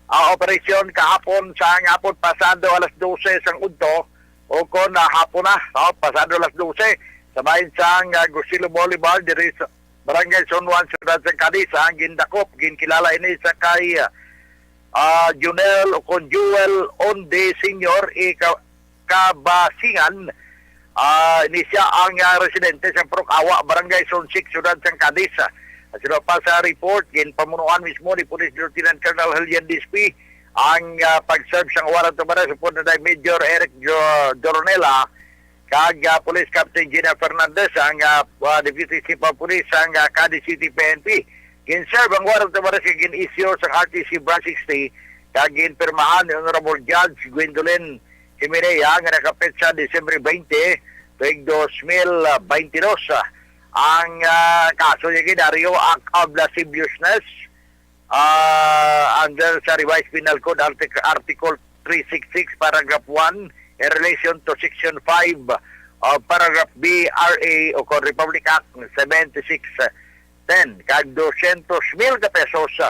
ah, operasyon kahapon sa hapon pasado alas dose sang udto o kon, ah, hapon na, no? Pasado alas dose sa bahin sang, ah, Gusilo Boulevard diri sa Barangay San Juan, Siyudad sang Cadiz, ang gindakop. Ginkilala ini sa kay, ah, Junel o kon Jewel Onde Senior, ika-, Kabasingan. Ah, ini siya ang, ah, residente sa Purok Awa, Barangay Zone six, Siyudad sang Cadiz. Ah, sino pa sa report, ginpamunuan mismo ni Police Lieutenant Colonel Helian Dispi ang, ah, pag-serve sang warrant of arrest upod na Major Eric Jo-, Doronela kag, ah, Police Captain Gina Fernandez ang, ah, ah, Deputy Chief of Police sang, ah, Cadiz City P N P. Gin-serve ang warrant of arrest nga gin-issue sang R T C Branch sixty kag ginpirmahan ni Honorable Judge Gwendolyn Chimenea nga nakapetsa Disyembre twenty, tuig dos mil bente dos. Ang, ah, kaso niya gid, Dario, act of lasciviousness, ah, under sa Revised Penal Code Artic-, Article three six six, Paragraph one, in relation to Section five of Paragraph B R A o kon Republic Act seventy-six ten, kag dosyentos mil ka pesos, ah,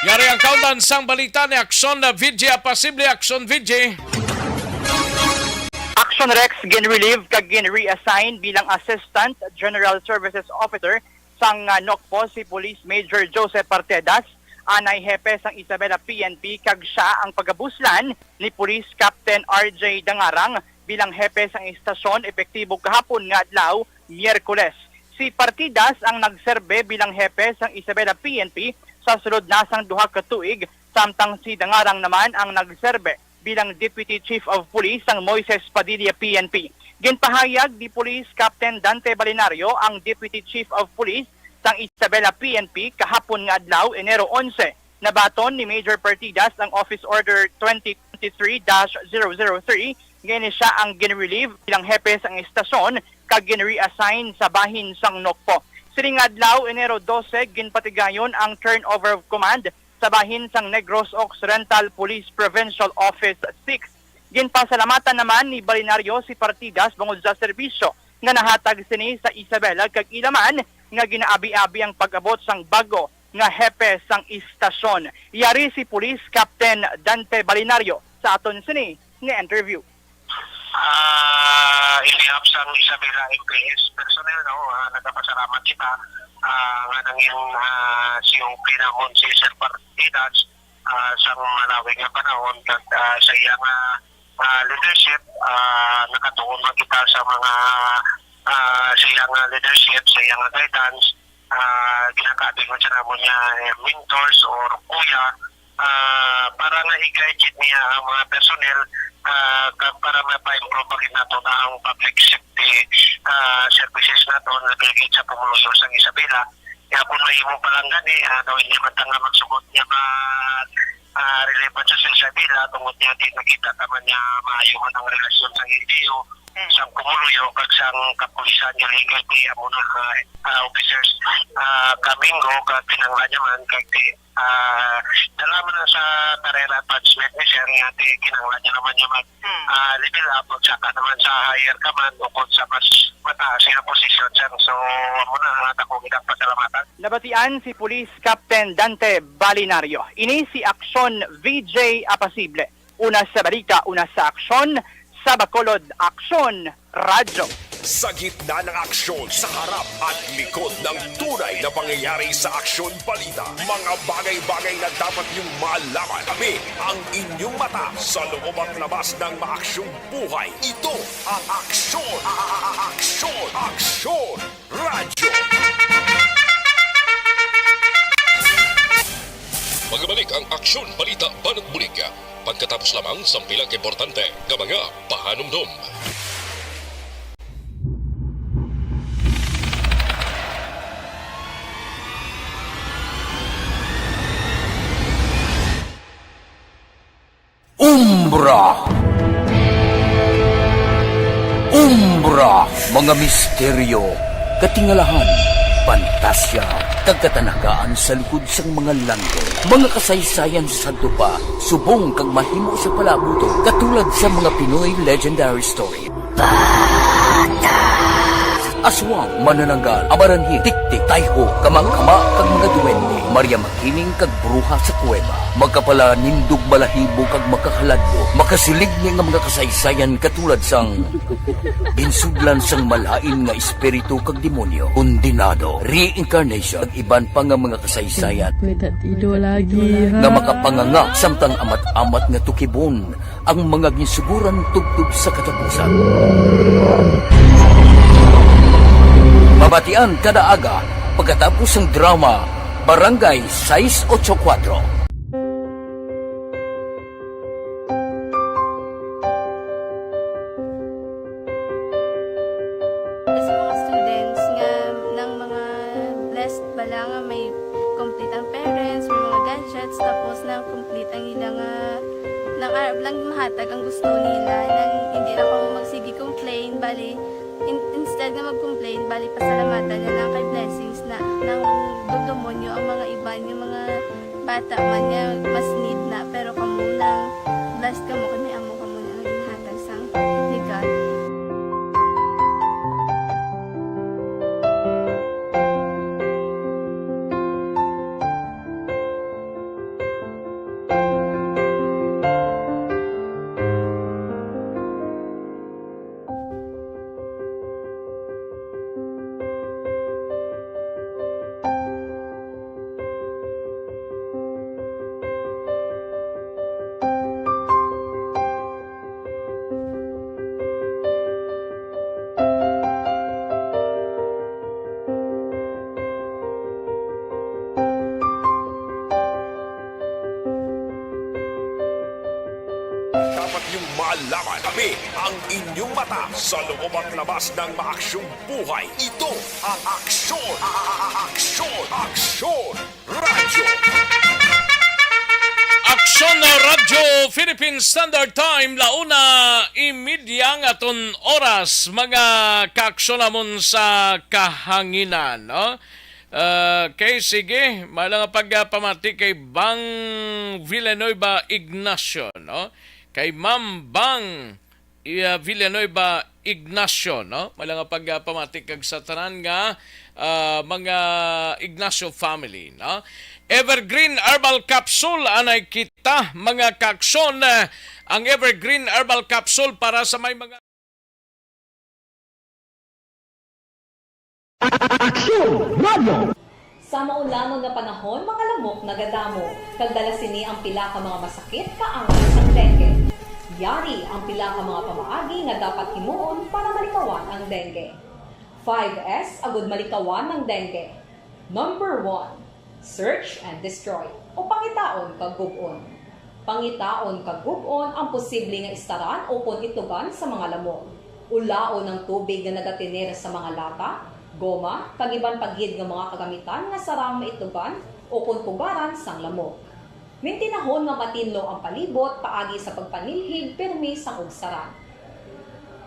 Yari ang kaundan sang balita ni Aksyon na V J, Apasible Aksyon V J. Action Rex gin-relieve kag gin-reassign bilang Assistant General Services Officer sang, ah, NOCPO si Police Major Joseph Partedas, anay hepe sang Isabela P N P, kag sia ang pagabuslan ni Police Captain R J Dangarang bilang hepe sang istasyon epektibo kahapon nga adlaw, Miyerkules. Si Partidas ang nagserbe bilang hepe sang Isabela P N P sa sulod na sang duha ka tuig, samtang si Dangarang naman ang nagserbe bilang Deputy Chief of Police sang Moises Padilla P N P. Ginpahayag ni Police Captain Dante Balinario, ang Deputy Chief of Police sang Isabela P N P, kahapon nga adlaw, Enero onse. Nabaton ni Major Partidas ang Office Order twenty twenty-three dash zero zero three, nga ini sia ang gin-relieve bilang hepe sang istasyon kag gin-reassign sa bahin sang NOCPO. Sining adlaw, Enero dose, ginpatigayon ang turnover of command sa bahin sang Negros Occidental Police Provincial Office six. Ginpasalamatan naman ni Balinario si Partidas bangod sa serbisyo nga nahatag sini sa Isabela, kag ila man nga ginaabi-abi ang pag-abot sang bag-o nga hepe sang istasyon. Yari si Police Captain Dante Balinario sa aton sini nga interview. Ah, in behalf sang Isabela M P S personnel, no, ah, nagapasalamat kita, ah, nga nangin, ah, C O P namon si Sir Partidas, ah, sang malawig nga panahon, kag, ah, sa iya nga, ah, leadership, ah, nakatuon man kita sa mga, ah, sa iya nga leadership, sa iya nga guidance, ah, ginakabig man sa namon niya, eh, mentors or kuya, ah, para nga i-guide gid niya ang mga personnel, ah, kag para mapa-improve pa gid nato ang public safety, ah, services nato, labi gid sa pumuluyo sang Isabela. Kaya kung mahimo pa lang gani, ah, daw hindi man ta nga magsugot niya ma-, ah, relevant sa Isabela, tungod niya di nakita ta man niya maayo man ang relasyon sang L G U, sang pumuluyo, kag sang kapulisan nga legal, di amo na, ah, ah, officers, ah, Kamingo, kag kinanglan niya man, kag di, ah, dala man na sa karera advancement ni sir, nga di kinanglan niya naman niya mag, ah, level up, magsaka naman sa higher command o kung sa mas mataas nga posisyon, sir. So, amo na ang ako ginpasalamatan. Nabatian si Police Captain Dante Balinario. Ini si Aksyon V J Apasible. Una sa balita, una sa aksyon, sa Bacolod, Aksyon Radyo. Sa gitna ng aksyon, sa harap at likod ng tunay na pangyayari sa Aksyon Balita, mga bagay-bagay na dapat niyong malaman. Kami ang inyong mata sa loob at labas ng maaksyong buhay. Ito ang Aksyon, a-, a-, a-, Aksyon, Aksyon Radyo. Magabalik ang Aksyon Balita Banat Bulig pagkatapos lamang sang pila ka importante nga mga pahanumdom. Umbra. Umbra, mga misteryo, katingalahan, pantasya, kag katanagaan sa likod sang mga landong. Mga kasaysayan sa sadto pa, subong kag mahimo sa palabuton, katulad sa mga Pinoy legendary story. Aswang, manananggal, amaranhit, tiktik, tayho, kama-kama, kag mga duwende, Maria Makiling, kag bruha sa kuweba. Makapalanindog balahibo kag makahaladlok, makasiling ni nga mga kasaysayan katulad sang ginsudlan sang malain nga espiritu kag demonyo, kondenado, reincarnation, kag iban pa nga mga kasaysayan May tatido lagi, ha? nga makapanganga samtang amat-amat nga tukibon ang mga ginsuguran tubtob sa katapusan. Mabatian kada aga pagkatapos sang drama Barangay sais ocho kuwatro. Sa mga students nga nang mga blessed bala nga may complete ang parents, may mga gadgets, tapos nang complete ang ila nga, nang arab lang mahatag ang gusto nila, nang hindi na kamo magsige complain, bali, in-, instead nga mag-complain, bali pasalamatan na lang kay blessings na, nang dudumonyo ang mga iban nga mga bata man nga mas need na, pero kamo nang blessed kamo kay may amo kamo nga ginhatag sang ni God. Laban. Kami ang inyong mata sa loob at labas ng maaksyong buhay. Ito ang Aksyon, Aksyon, Aksyon Radyo. Aksyon na Radyo Philippine Standard Time, launa imidya nga aton oras, mga kaaksyon namon sa kahanginan, no? Ah, kay sige, mala nga pagpamati kay Bang Villanueva Ignacio, no? Kay Ma'am Bang, iya, Villanueva Ignacio, no? Mala nga pagpamati kag sa tanan nga, ah, mga Ignacio family, no? Evergreen Herbal Capsule, anay kita, mga kaaksyon, ah, ang Evergreen Herbal Capsule para sa may mga Aksyon Radio. Sa maulangon nga panahon, mga lamok nagadamo, kag dala sini ang pila ka mga masakit kaangay sang dengue. Yari ang pila ka mga pamaagi nga dapat himuon para malikawan ang dengue. Five S agud malikawan ang dengue. Number one, search and destroy, o pangitaon kag gub-on. Pangitaon kag gub-on ang posible nga istaran ukon itlugan sa mga lamok. Ulaon ang tubig nga nagatener sa mga lata, goma, kag iban pa gid nga mga kagamitan nga sarang maitlugan ukon pugaran sang lamok. Mintinahon nga matinlo ang palibot paagi sa pagpanilhig pirmi sang ugsaran.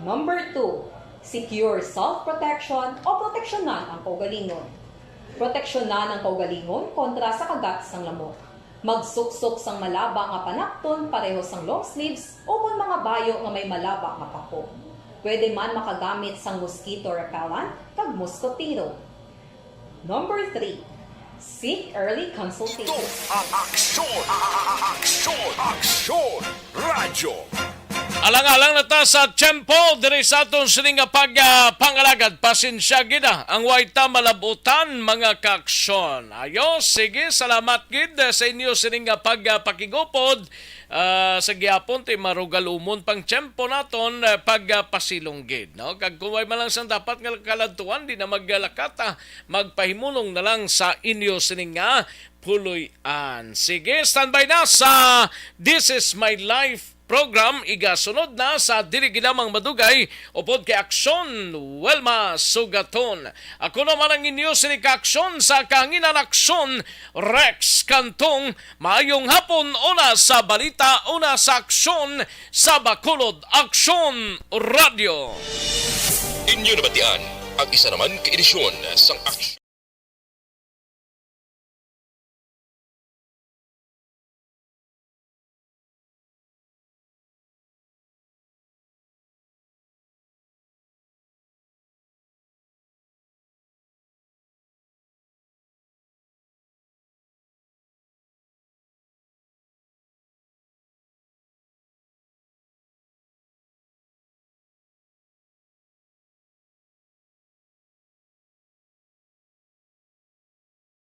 Number two, secure self-protection o proteksyonan ang kaugalingon. Proteksyonan ang kaugalingon kontra sa kagat sang lamok. Magsuksok sang malaba nga panakton pareho sang long sleeves ukon mga bayo nga may malaba nga pako. Pwede man makagamit sang mosquito repellent kag moskotero. Number three, seek early consultation. Ito ang Aksyon, Aksyon, Aksyon Radyo. Alang-alang na ta sa tiyempo diri sa aton sini nga pag, ah, pangalagad. Pasensya gid, ah, ang way ta malabutan, mga kaaksyon. Ayo, sige, salamat gid, eh, sa inyo sini nga pag, ah, pakigupod. Ah, sa gihapon ti marugalumon pang tiyempo naton, eh, pag, ah, pasilong gid, no? Kag kung way man lang sang dapat nga kaladtuan, di na maglakat, ah, magpahimulong na lang sa inyo sini nga puloy-an. Sige, standby na sa This Is My Life program. Igasunod na sa dili gid lamang madugay upod kay Aksyon Wilma Sugaton. Ako naman ang inyo sini ka Aksyon sa kahanginan, Aksyon Rex Cantong. Maayong hapon, una sa balita, una sa aksyon sa Bacolod Aksyon Radyo. Inyo nabatian ang isa naman ka edisyon sang Aksyon.